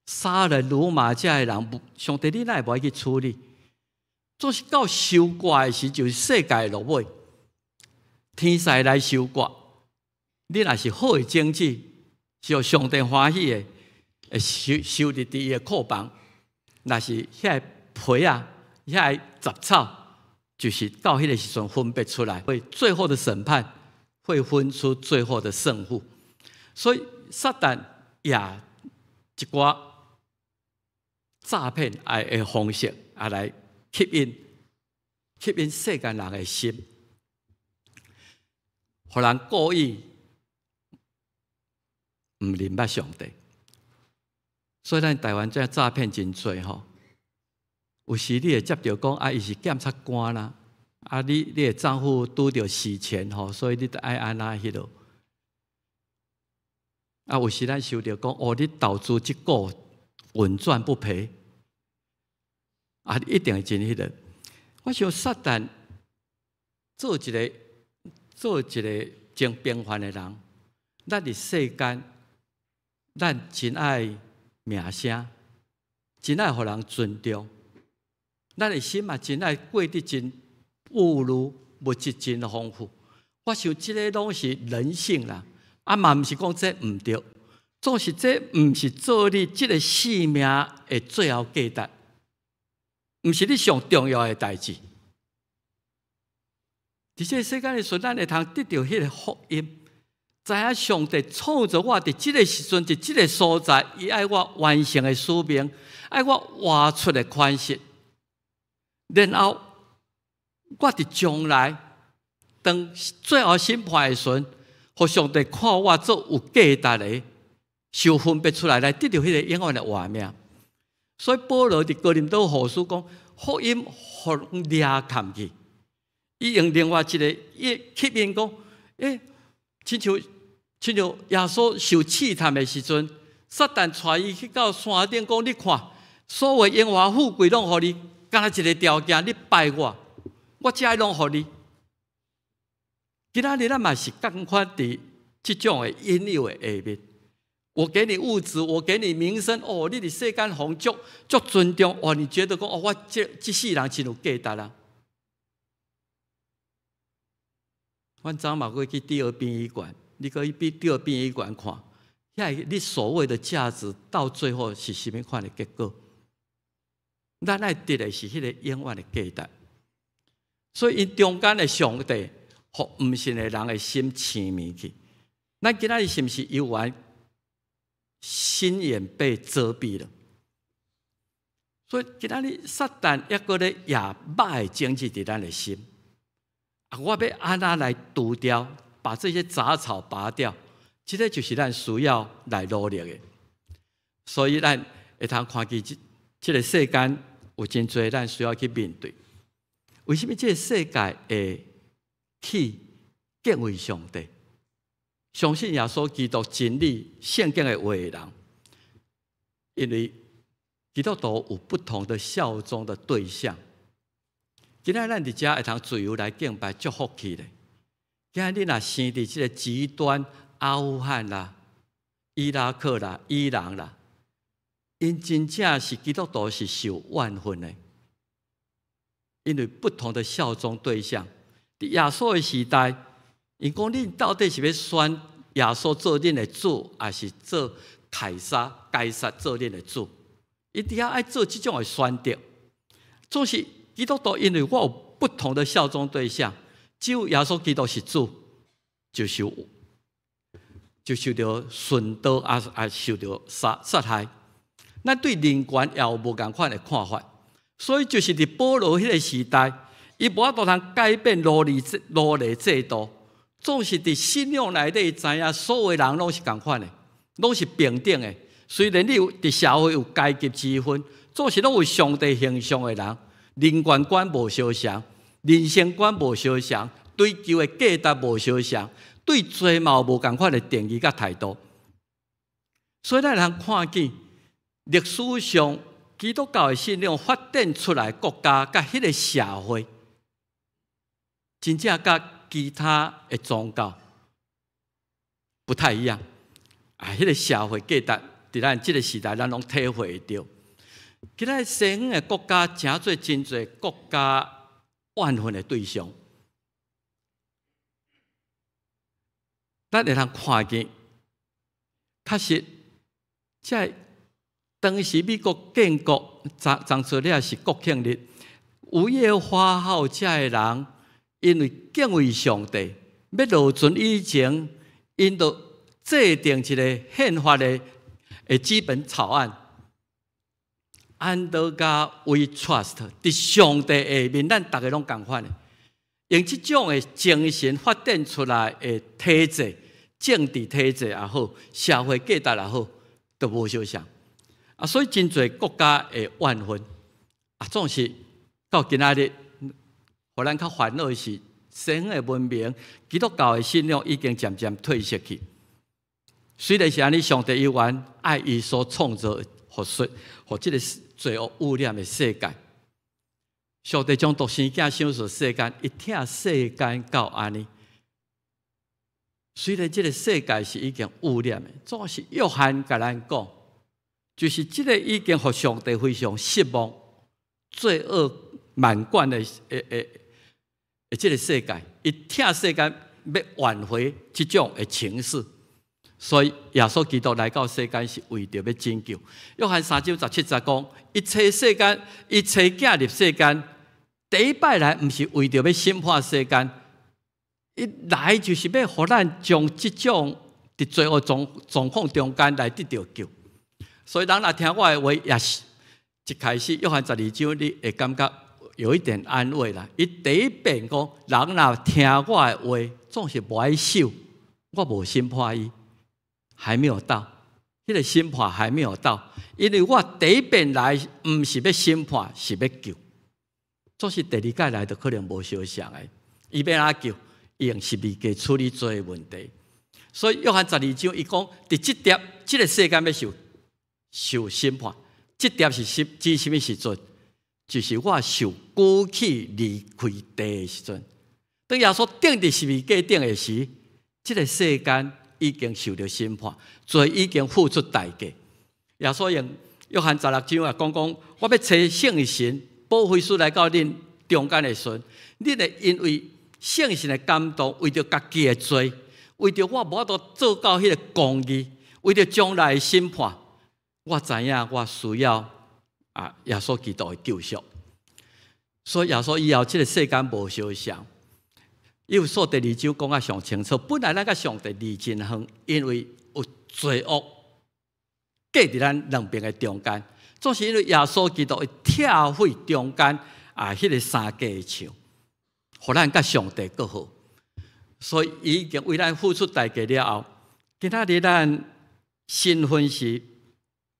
殺人如麻這个人，上帝你哪會無愛去處理？總是到收割的時，就是世界落尾，天使來收割。你若是好的種子，是予上帝歡喜的，會收收入佇伊的庫房；若是遐个皮仔、遐个雜草，就是到彼个時陣分別出來，會最後的審判會分出最後的勝負。所以撒旦也一寡詐騙愛的方式啊來吸引吸引世間人的心，予人故意毋認捌上帝。所以咱台灣這詐騙真濟吼，有時你會接著講啊，伊是檢察官啦，啊你的帳戶拄著洗錢吼，所以你著愛按怎彼落。啊，有時咱收著講哦，你投資這股穩賺不賠，啊，一定會真彼落。我想撒旦做一個真平凡的人，咱佇世間，咱真愛名聲，真愛予人尊重，咱的心嘛真愛過得真富裕，物質真豐富。我想這个攏是人性啦，啊嘛毋是講這毋對，總是這毋是做你這个生命的最後價值，毋是你上重要的代誌。佇這个世間的時陣，咱會通得著彼个福音，知影上帝創造我佇這个時陣，佇這个所在，伊愛我完成的使命，愛我活出的款式。然後我佇將來當最後審判的時陣，予上帝看我做有價值的，受分別出來，來得著彼個永遠的活命。所以保羅佇哥林多後書講，福音予掠崁去。伊用另外一个伊吸引講，欸，親像耶穌受試探的時陣，撒旦帶伊去到山頂，講你看，所有榮華富貴攏予你，干焦一个條件，你拜我，我這攏予你。今仔日咱嘛是仝款佇這種的引誘的下面。我給你物質，我給你名聲，哦，你佇世間予人足足尊重，哦，你覺得講哦，我這世人真有價值啦。阮昨嘛閣去第二殯儀館，你閣去比第二殯儀館看，遐個你所謂的價值，到最後是啥物款的結果？咱愛得的是彼个永遠的價值。所以𪜶中間的上帝，予毋信的人的心癡迷去。咱今仔日是毋是猶原心眼被遮蔽了？所以今仔日撒旦抑閣咧掖歹的種子佇咱的心。啊，我欲按怎來除掉，把這些雜草拔掉，這个就是咱需要來努力的。所以咱會通看見這個世間有真濟咱需要去面對。為什麼這個世界會去敬畏上帝？相信耶穌基督真理、聖經的話的人，因為基督徒有不同的效忠的對象。今仔咱佇遮會通自由來敬拜，足福氣咧。今仔你若生佇這個極端阿富汗啦、伊拉克啦、伊朗啦，𪜶真正是基督徒是受怨恨的，因為不同的效忠對象。佇耶穌的時代，𪜶講恁到底是欲選耶穌做恁的主，抑是做凱撒、該撒做恁的主？伊佇遐愛做這種的選擇，總是基督徒，因為我有不同的效忠對象，只有耶穌基督是主，就受著殉道，也受著殺害。咱對人權也有無仝款的看法，所以就是佇保羅彼个時代，伊無法度通改變奴隸制度，總是佇信仰內底知影，所有人攏是仝款的，攏是平等的。雖然你有佇社會有階級之分，總是攏有上帝形象的人，人權觀無相仝，人生觀無相仝，追求的價值無相仝，對罪嘛無仝款的定義佮態度。所以咱通看見，歷史上基督教的信仰發展出來國家，佮彼个社會，真正佮其他的宗教不太一樣。啊，彼个社會價值，佇咱這个時代，咱攏體會會著。今仔西方的國家，誠濟真濟國家怨恨的對象，咱會通看見，確實，這當時美國建國，當初了是國慶日，五月花號這个人，因為敬畏上帝，欲落船以前，𪜶就制定一個憲法的基本草案。Under God we trust，佇上帝下面，咱逐个攏仝款的，用這種的精神發展出來的體制、政治體制也好，社會價值也好，都無相像。啊，所以真濟國家會怨恨。啊，總是到今仔日，予咱較煩惱的是，西方的文明、基督教的信仰已經漸漸褪色去。雖然是按呢，上帝猶原愛伊所創造、予說、予這个罪惡污染的世界。上帝將獨生囝賞賜世間，伊疼世間到按呢。雖然這个世界是已經污染的，總是約翰共咱講，就是這个已經予上帝非常失望、罪惡滿貫的這个世界，伊疼世間欲挽回這種的情勢，所以耶穌基督來到世間是為著欲拯救。約翰3章17節講，伊差世間，伊差囝入世間，第一擺來毋是為著欲審判世間，伊來就是欲予咱將這種佇罪惡狀況中間來得著救。所以人若聽我的話，也是一開始約翰12章，你會感覺有一點安慰啦。伊第一遍講，人若聽我的話，總是無愛受，我無審判伊，還沒有到，彼个審判還沒有到，因為我第一遍來毋是欲審判，是欲救。總是第二擺來就可能無相像的，伊欲按怎救？伊用十字架處理罪的問題。所以約翰十二章伊講，佇這粒這个世間欲受審判，這粒是指啥物時陣？就是我受舉起離開地的時陣。當耶穌釘佇十字架頂的時，這个世間已經受著審判，罪已經付出代價。耶穌用約翰16章啊講講，我欲差聖神保惠師來到恁中間的時陣，恁會因為聖神的感動，為著家己的罪，為著我無法度做到彼个公義，為著將來的審判，我知影我需要啊耶穌基督的救贖。所以耶穌以後，這个世間無相像。以弗所第二章講甲上清楚，本來咱佮上帝離真遠，因為有罪惡隔佇咱兩邊的中間，總是因為耶穌基督伊拆毀中間啊，彼个三隔的牆，予咱佮上帝閣好。所以伊已經為咱付出代價了後，今仔日咱身份是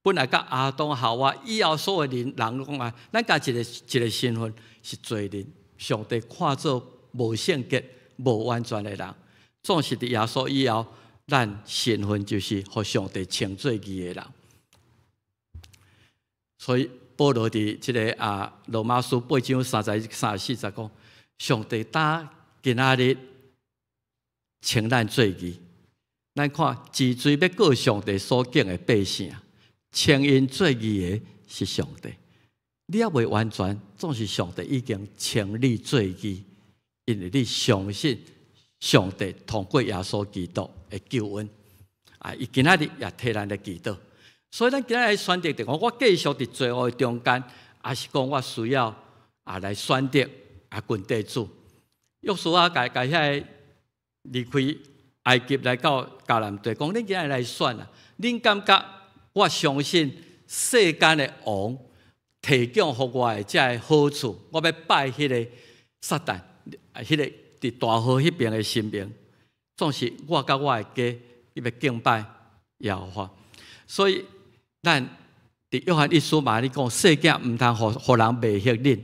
本來佮亞當夏娃以後所有人人講啊，咱共一个一个身份是罪人，上帝看做無聖潔、無完全的人，總是佇耶穌以後，咱身份就是予上帝稱做義的人。所以保羅佇這个啊羅馬書8章33、34節講，上帝打今仔日稱咱做義。咱看治罪欲告上帝所揀的百姓，稱𪜶做義的是上帝。你猶未完全，總是上帝已經稱你做義，因為你相信上帝通過耶穌基督的救恩。啊，伊今仔日也替咱來祈禱。所以咱今仔日選擇，就講我繼續佇罪惡的中間，抑是講我需要啊來選擇啊跟綴主。約書亞共共遐个離開埃及來到迦南地，講恁今仔日來選啊！恁感覺我相信世間的王提供予我的這个好處，我欲拜彼个撒旦，彼个佇大河彼邊的神明，總是我佮我的家欲敬拜耶和華。所以咱佇約翰一書嘛，咧講世界毋通予人迷惑恁。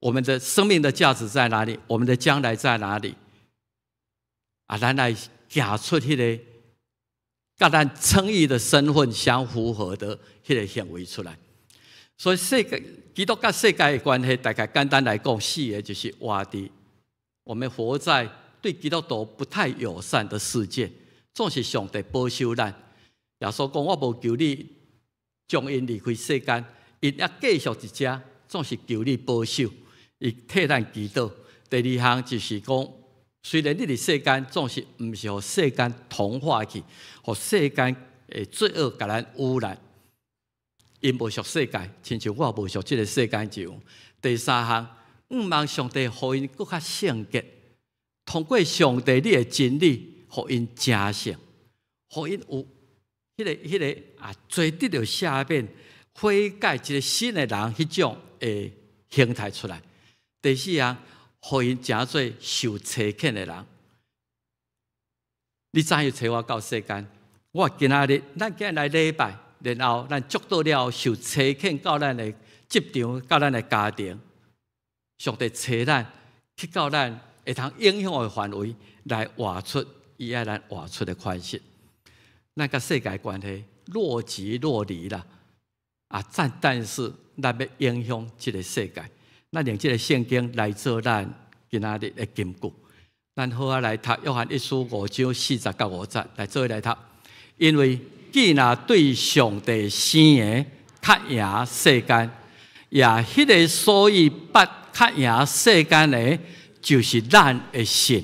我們的生命的價值在哪裡？我們的將來在哪裡？啊，咱來行出彼个佮咱稱義的身份相符合的彼个行為出來。所以世界基督佮世界的關係，大概簡單來講，四个就是活佇我們活在對基督徒不太友善的世界，總是上帝保守咱。耶穌講：我無求你將𪜶離開世間，𪜶猶繼續佇遮，總是求你保守，伊替咱祈禱。第二項就是講，雖然你佇世間，總是毋是予世間同化去，予世間的罪惡共咱污染。𪜶無屬世界，親像我無屬這个世間一樣。第三項，向望上帝予𪜶閣較聖潔，通過上帝你的真理，予𪜶成聖，予𪜶有彼个啊，罪得著赦免、悔改一个新的人彼種的形態出來。第四項，予𪜶成做受差遣的人。你怎樣差我到世間？我今仔日，咱今日來禮拜，然後咱祝禱了後，受差遣到咱的職場，到咱的家庭。上帝差咱去到咱會通影響的範圍，來活出伊愛咱活出的款式。咱佮世界關係若即若離啦，啊，但是咱欲影響這个世界，咱用這个聖經來做咱今仔日的金句。咱好仔來讀約翰一書5章40到50來做伙來讀，因為既若對上帝生的較贏世間，也彼个所以捌較贏世間的，就是咱的信。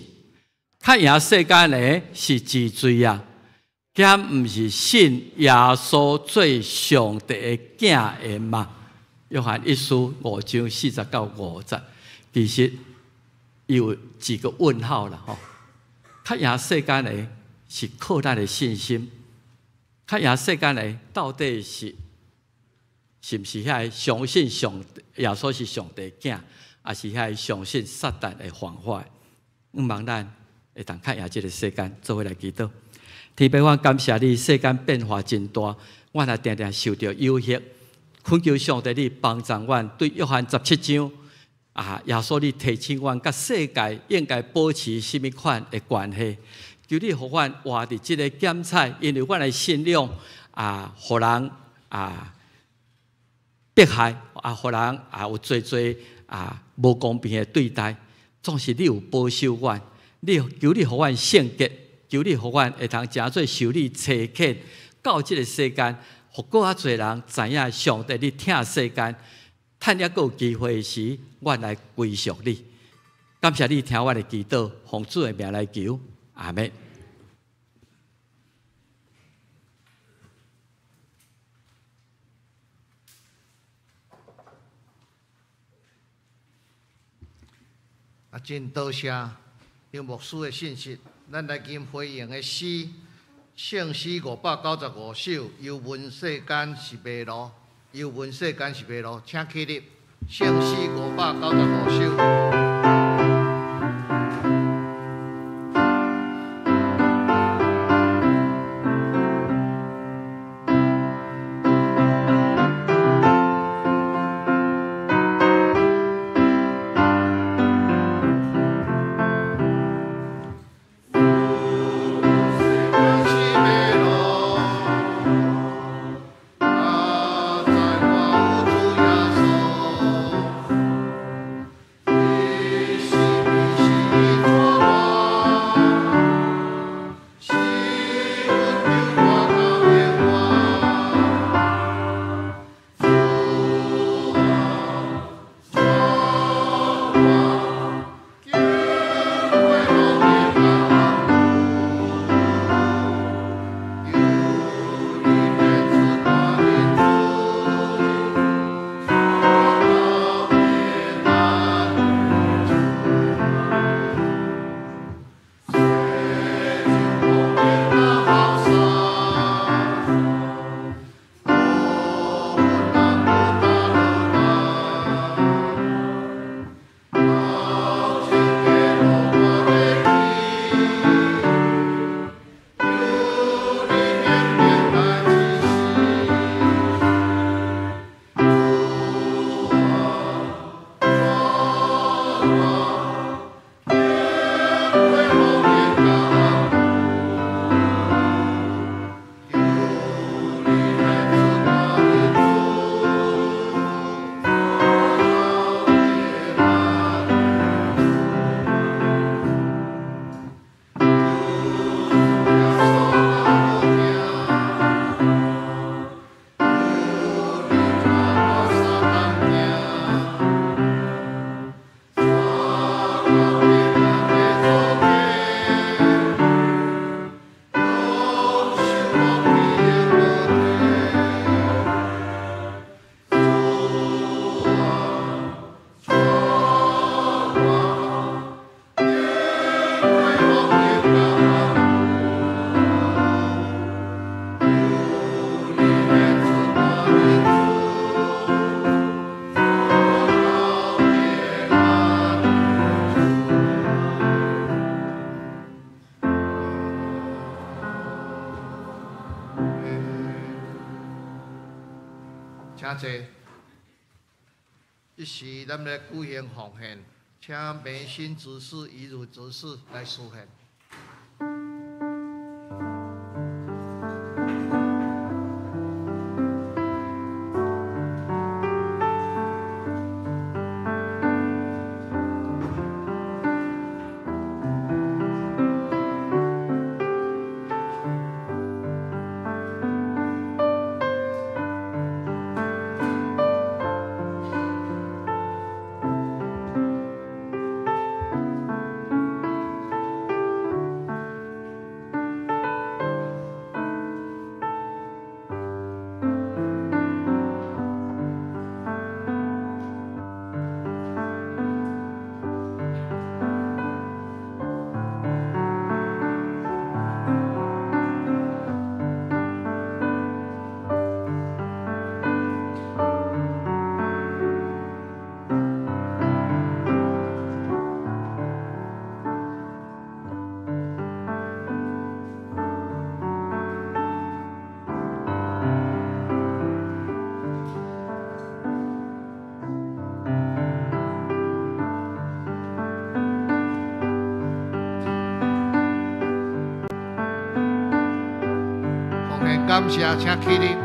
較贏世間的是自罪啊，敢毋是信耶穌做上帝的囝的嗎？約翰一書5章40到50，其實有幾個問號啦吼。較贏世間的是靠咱的信心，較贏世間的到底是毋是遐个相信上帝耶穌是上帝囝，抑是遐个相信撒旦的謊話？向望咱會當較贏這个世間，做伙來祈禱。天父，我感謝你，世間變化真大，阮也定定受著誘惑，懇求上帝你幫助阮，對約翰17章啊，耶穌你提醒阮，佮世界應該保持啥物款的關係？求你予阮活佇這个檢採，因為阮的信仰啊，予人啊迫害啊，予人啊有濟濟啊無公平的對待，總是你有保守阮，你求你予阮聖潔，求你予阮會通成做受你差遣到這个世間，予閣較濟人知影上帝你疼世間，趁猶閣有機會時，阮來歸屬你。感謝你聽我的祈禱，奉主的名來求，阿們。啊，真多謝張牧師的信息，咱來今回應的詩，聖詩595首，猶問世間是迷路，猶問世間是迷路，請起立，聖詩595首。請坐。這時，咱來舉行奉獻，請梅心執事、怡如執事來司獻。感謝，請起立。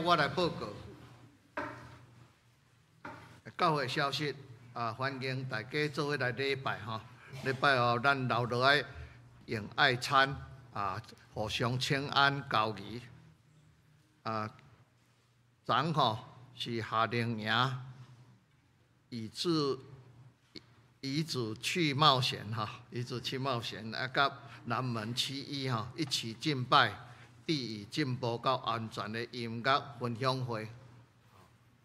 我來報告教會消息啊！歡迎大家做伙來禮拜吼，禮拜後咱留落來用愛餐啊，互相請安交誼啊。昨吼是夏令營，以子去冒險哈，以子去冒險啊，佮南門區一吼一起敬拜。地以進步到安全的音樂分享會，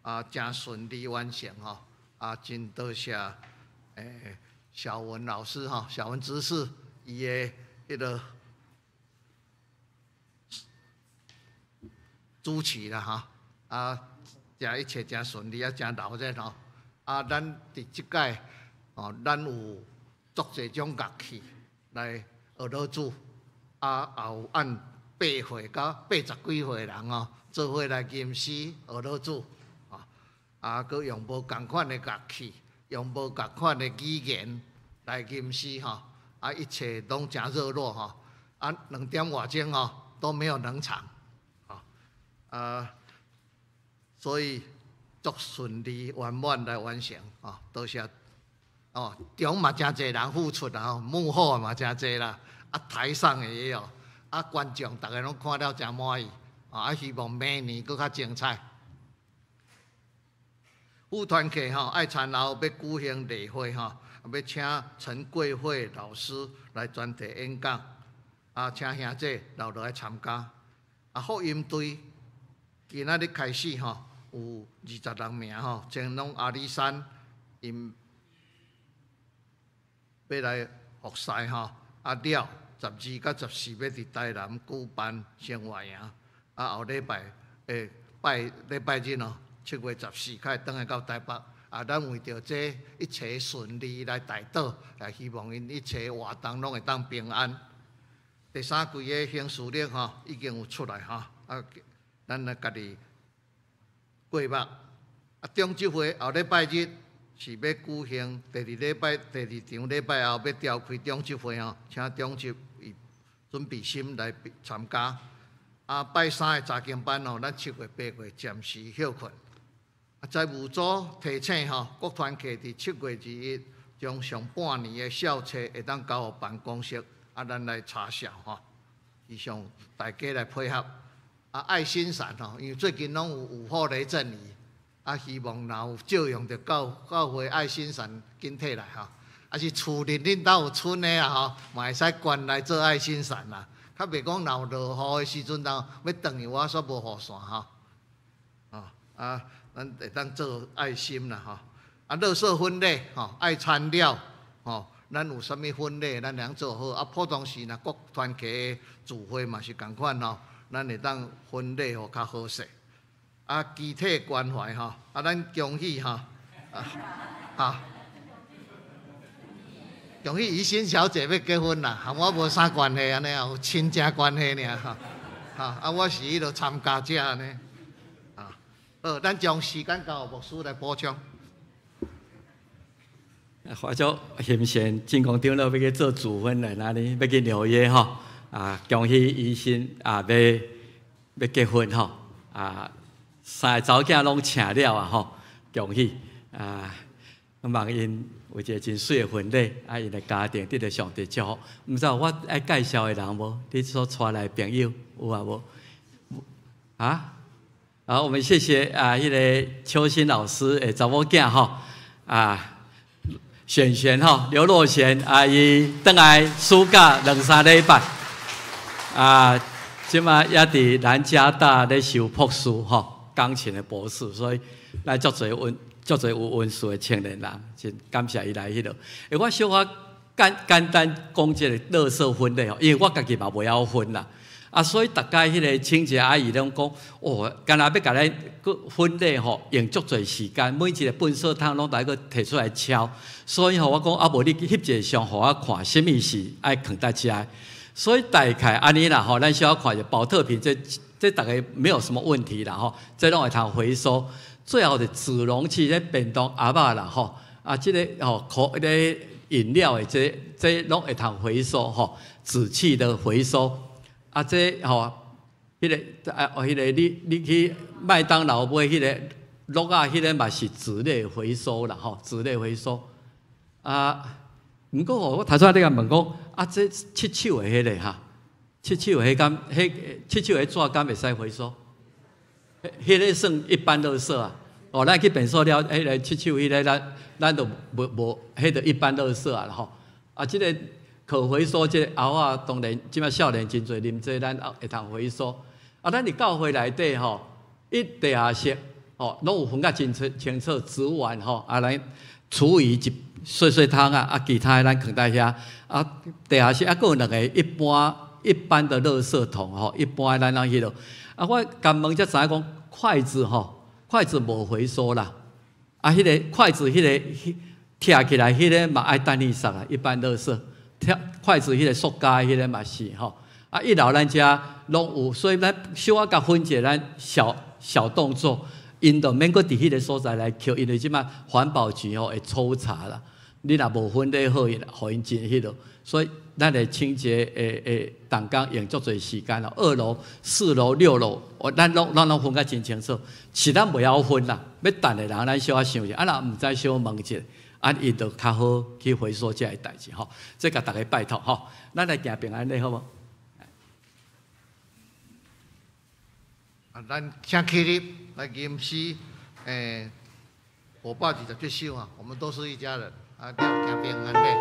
啊，誠順利完成吼，啊，真多謝小文老師吼，小文執事伊的彼个主持啦吼，啊，誠一切誠順利啊，誠熱熱吼，啊，咱佇這屆哦，咱有足濟種樂器來學老主，啊，也有按8歲到80幾歲人哦，做伙來吟詩學老主，啊，啊，閣用無仝款的樂器，用無仝款的語言來吟詩吼，啊，一切攏誠熱絡吼，啊，2點外鐘吼都沒有冷場，啊，所以足順利圓滿來完成，啊，多謝，哦，中嘛誠濟人付出啦，幕後嘛誠濟啦，啊，台上的也有。啊！觀眾逐个攏看了誠滿意，啊！希望明年閣較精彩。副團契吼愛餐後欲舉行例會吼，欲請陳桂惠老師來專題演講，啊，請兄弟留落來參加。啊，福音隊今仔日開始吼，有26名吼，前往阿里山，𪜶欲來服侍吼，啊了。12佮14欲佇台南舉辦生活營，啊後禮拜拜禮拜日哦，7月14開轉來到台北。啊，咱為著這一切順利來代禱，也希望𪜶一切活動攏會當平安。第三季的行事曆吼已經有出來吼，啊，咱來家己過目。啊，中執會後禮拜日是欲舉行第二禮拜第二場禮拜後欲召開中執會吼，請中執準備心來參加。啊，拜三的查經班吼，咱7月8月暫時歇睏。啊，財務組提醒吼，各團契佇7月21將上半年的數冊會當交予辦公室，啊，咱來查數吼。以上大家來配合。啊，愛心傘吼，因為最近攏有午後雷陣雨，啊，希望若有借用著教會愛心傘緊提來吼。啊是厝裡恁兜有賰的啊吼，嘛會使捐來做愛心傘啦。較袂講若有落雨的時陣，若欲轉去我煞無雨傘吼。啊，咱會當做愛心啦吼。啊，垃圾分類吼，愛餐料吼，咱有啥物分類，咱會當做好。啊，普通時若各團契的聚會嘛是仝款吼，咱會當分類予較好勢。啊，肢體關懷吼，啊，咱恭喜吼，啊，哈。恭喜怡心小姐欲結婚啦，和我無啥關係按呢啊，有親情關係爾吼。哈，啊，我是彼落參加者按呢。啊，好，咱將時間交予牧師來補充。發足欣羨進光長老欲去做主婚的，哪裡欲去紐約吼？啊，恭喜怡心啊，欲結婚吼！啊，三个查某囝攏請了啊吼，恭喜啊！望𪜶有一个真媠的婚禮，啊，𪜶的家庭得著上帝祝福。毋知有我愛介紹的人無？你所帶來的朋友有啊無？啊？好，我們謝謝啊，彼个秋心老師的查某囝吼，啊，璇璇吼，劉若璇啊，伊轉來暑假兩三禮拜，啊，這馬也佇南加大咧修博士吼，鋼琴的博士，所以咱足濟溫足濟有恩賜的青年人，真感謝伊來彼落。欸，我小可簡簡單講這个垃圾分類吼，因為我家己嘛袂曉分啦。啊，所以逐擺彼个清潔阿姨攏講，哦，敢若欲共咱閣分類吼，用足濟時間，每一个糞掃桶攏愛閣提出來敲。所以吼，我講啊，無你翕一个相，予我看，啥物是愛囥佇遮。所以大概按呢啦吼，咱小可看著寶特瓶，這逐个沒有什麼問題啦吼，這攏會通回收。最後就紙容器，這便當盒仔啦吼，啊，這个吼，可彼个飲料的這這攏會通回收吼，紙器的回收。啊，這吼，彼个啊，彼个你去麥當勞買彼个樂仔，彼个嘛是紙類回收啦吼，紙類回收。啊，毋過吼，我頭先咧共問講，啊，這拭手的彼个哈，拭手的彼敢，彼拭手的紙敢會使回收？彼个算一般垃圾啊。哦，咱去便所了，彼个拭手彼个，咱就無無，彼个一般垃圾啊吼。啊，這个可回收這个餚仔，當然這馬少年真濟啉這，咱會通回收。啊，咱佇教會內底吼，伊地下室吼，攏有分甲真清清楚，紙碗吼，啊，咱廚餘一細細桶仔，啊，其他的咱囥佇遐。啊，地下室啊，閣有兩个一般的垃圾桶吼，一般的咱攏彼落。啊，我共問才知影講，筷子吼，筷子無回收啦。啊，彼个筷子，彼个拆起來，彼个嘛愛等你殺啊，一般垃圾。拆筷子，彼个塑膠，彼個嘛是吼。啊，一樓咱遮攏有，所以咱小可共分一下咱小小動作，𪜶就免閣佇彼个所在來抾，因為這馬環保局吼會抽查啦。你若無分類好，予𪜶真彼落，所以咱的清潔的同工用足濟時間咯。二樓、四樓、六樓，咱攏分甲真清楚。是咱袂曉分啦，欲等的人咱小可想者，啊若毋知小問一下。啊，伊就較好去回收這个代誌吼，這共大家拜託吼，咱來行平安禮好無？啊，咱請起立來吟詩，527首啊，我們都是一家人，啊，行平安禮。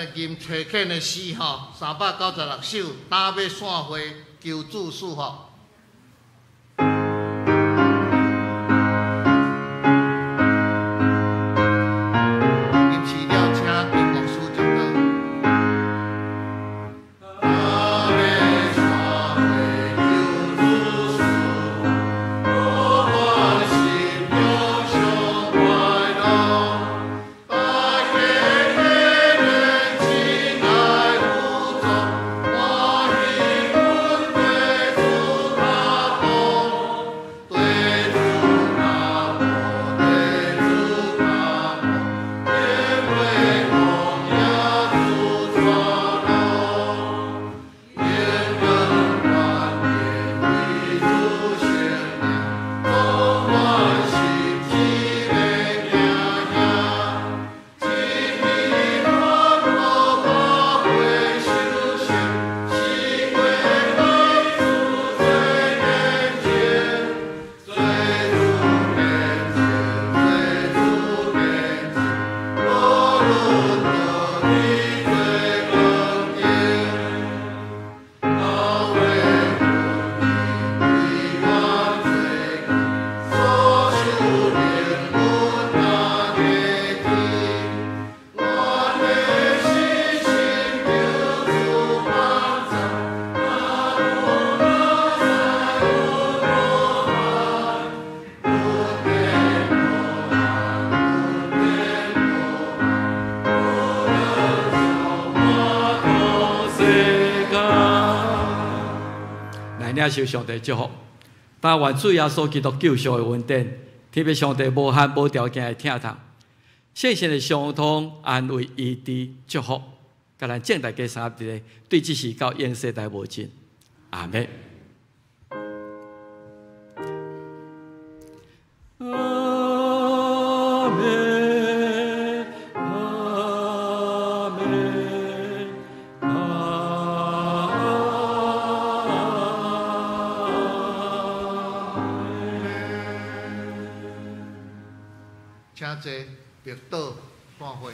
来吟崔健的诗吼，396首，担欲散会，求主赐福。领受上帝祝福，但愿主耶稣基督救赎的恩典，天父上帝无限无条件的疼痛，圣神的相通安慰医治祝福，共咱众大家三合一，对这时到永世代无尽。阿们。阿们，阿们，阿们。请坐，默祷散会。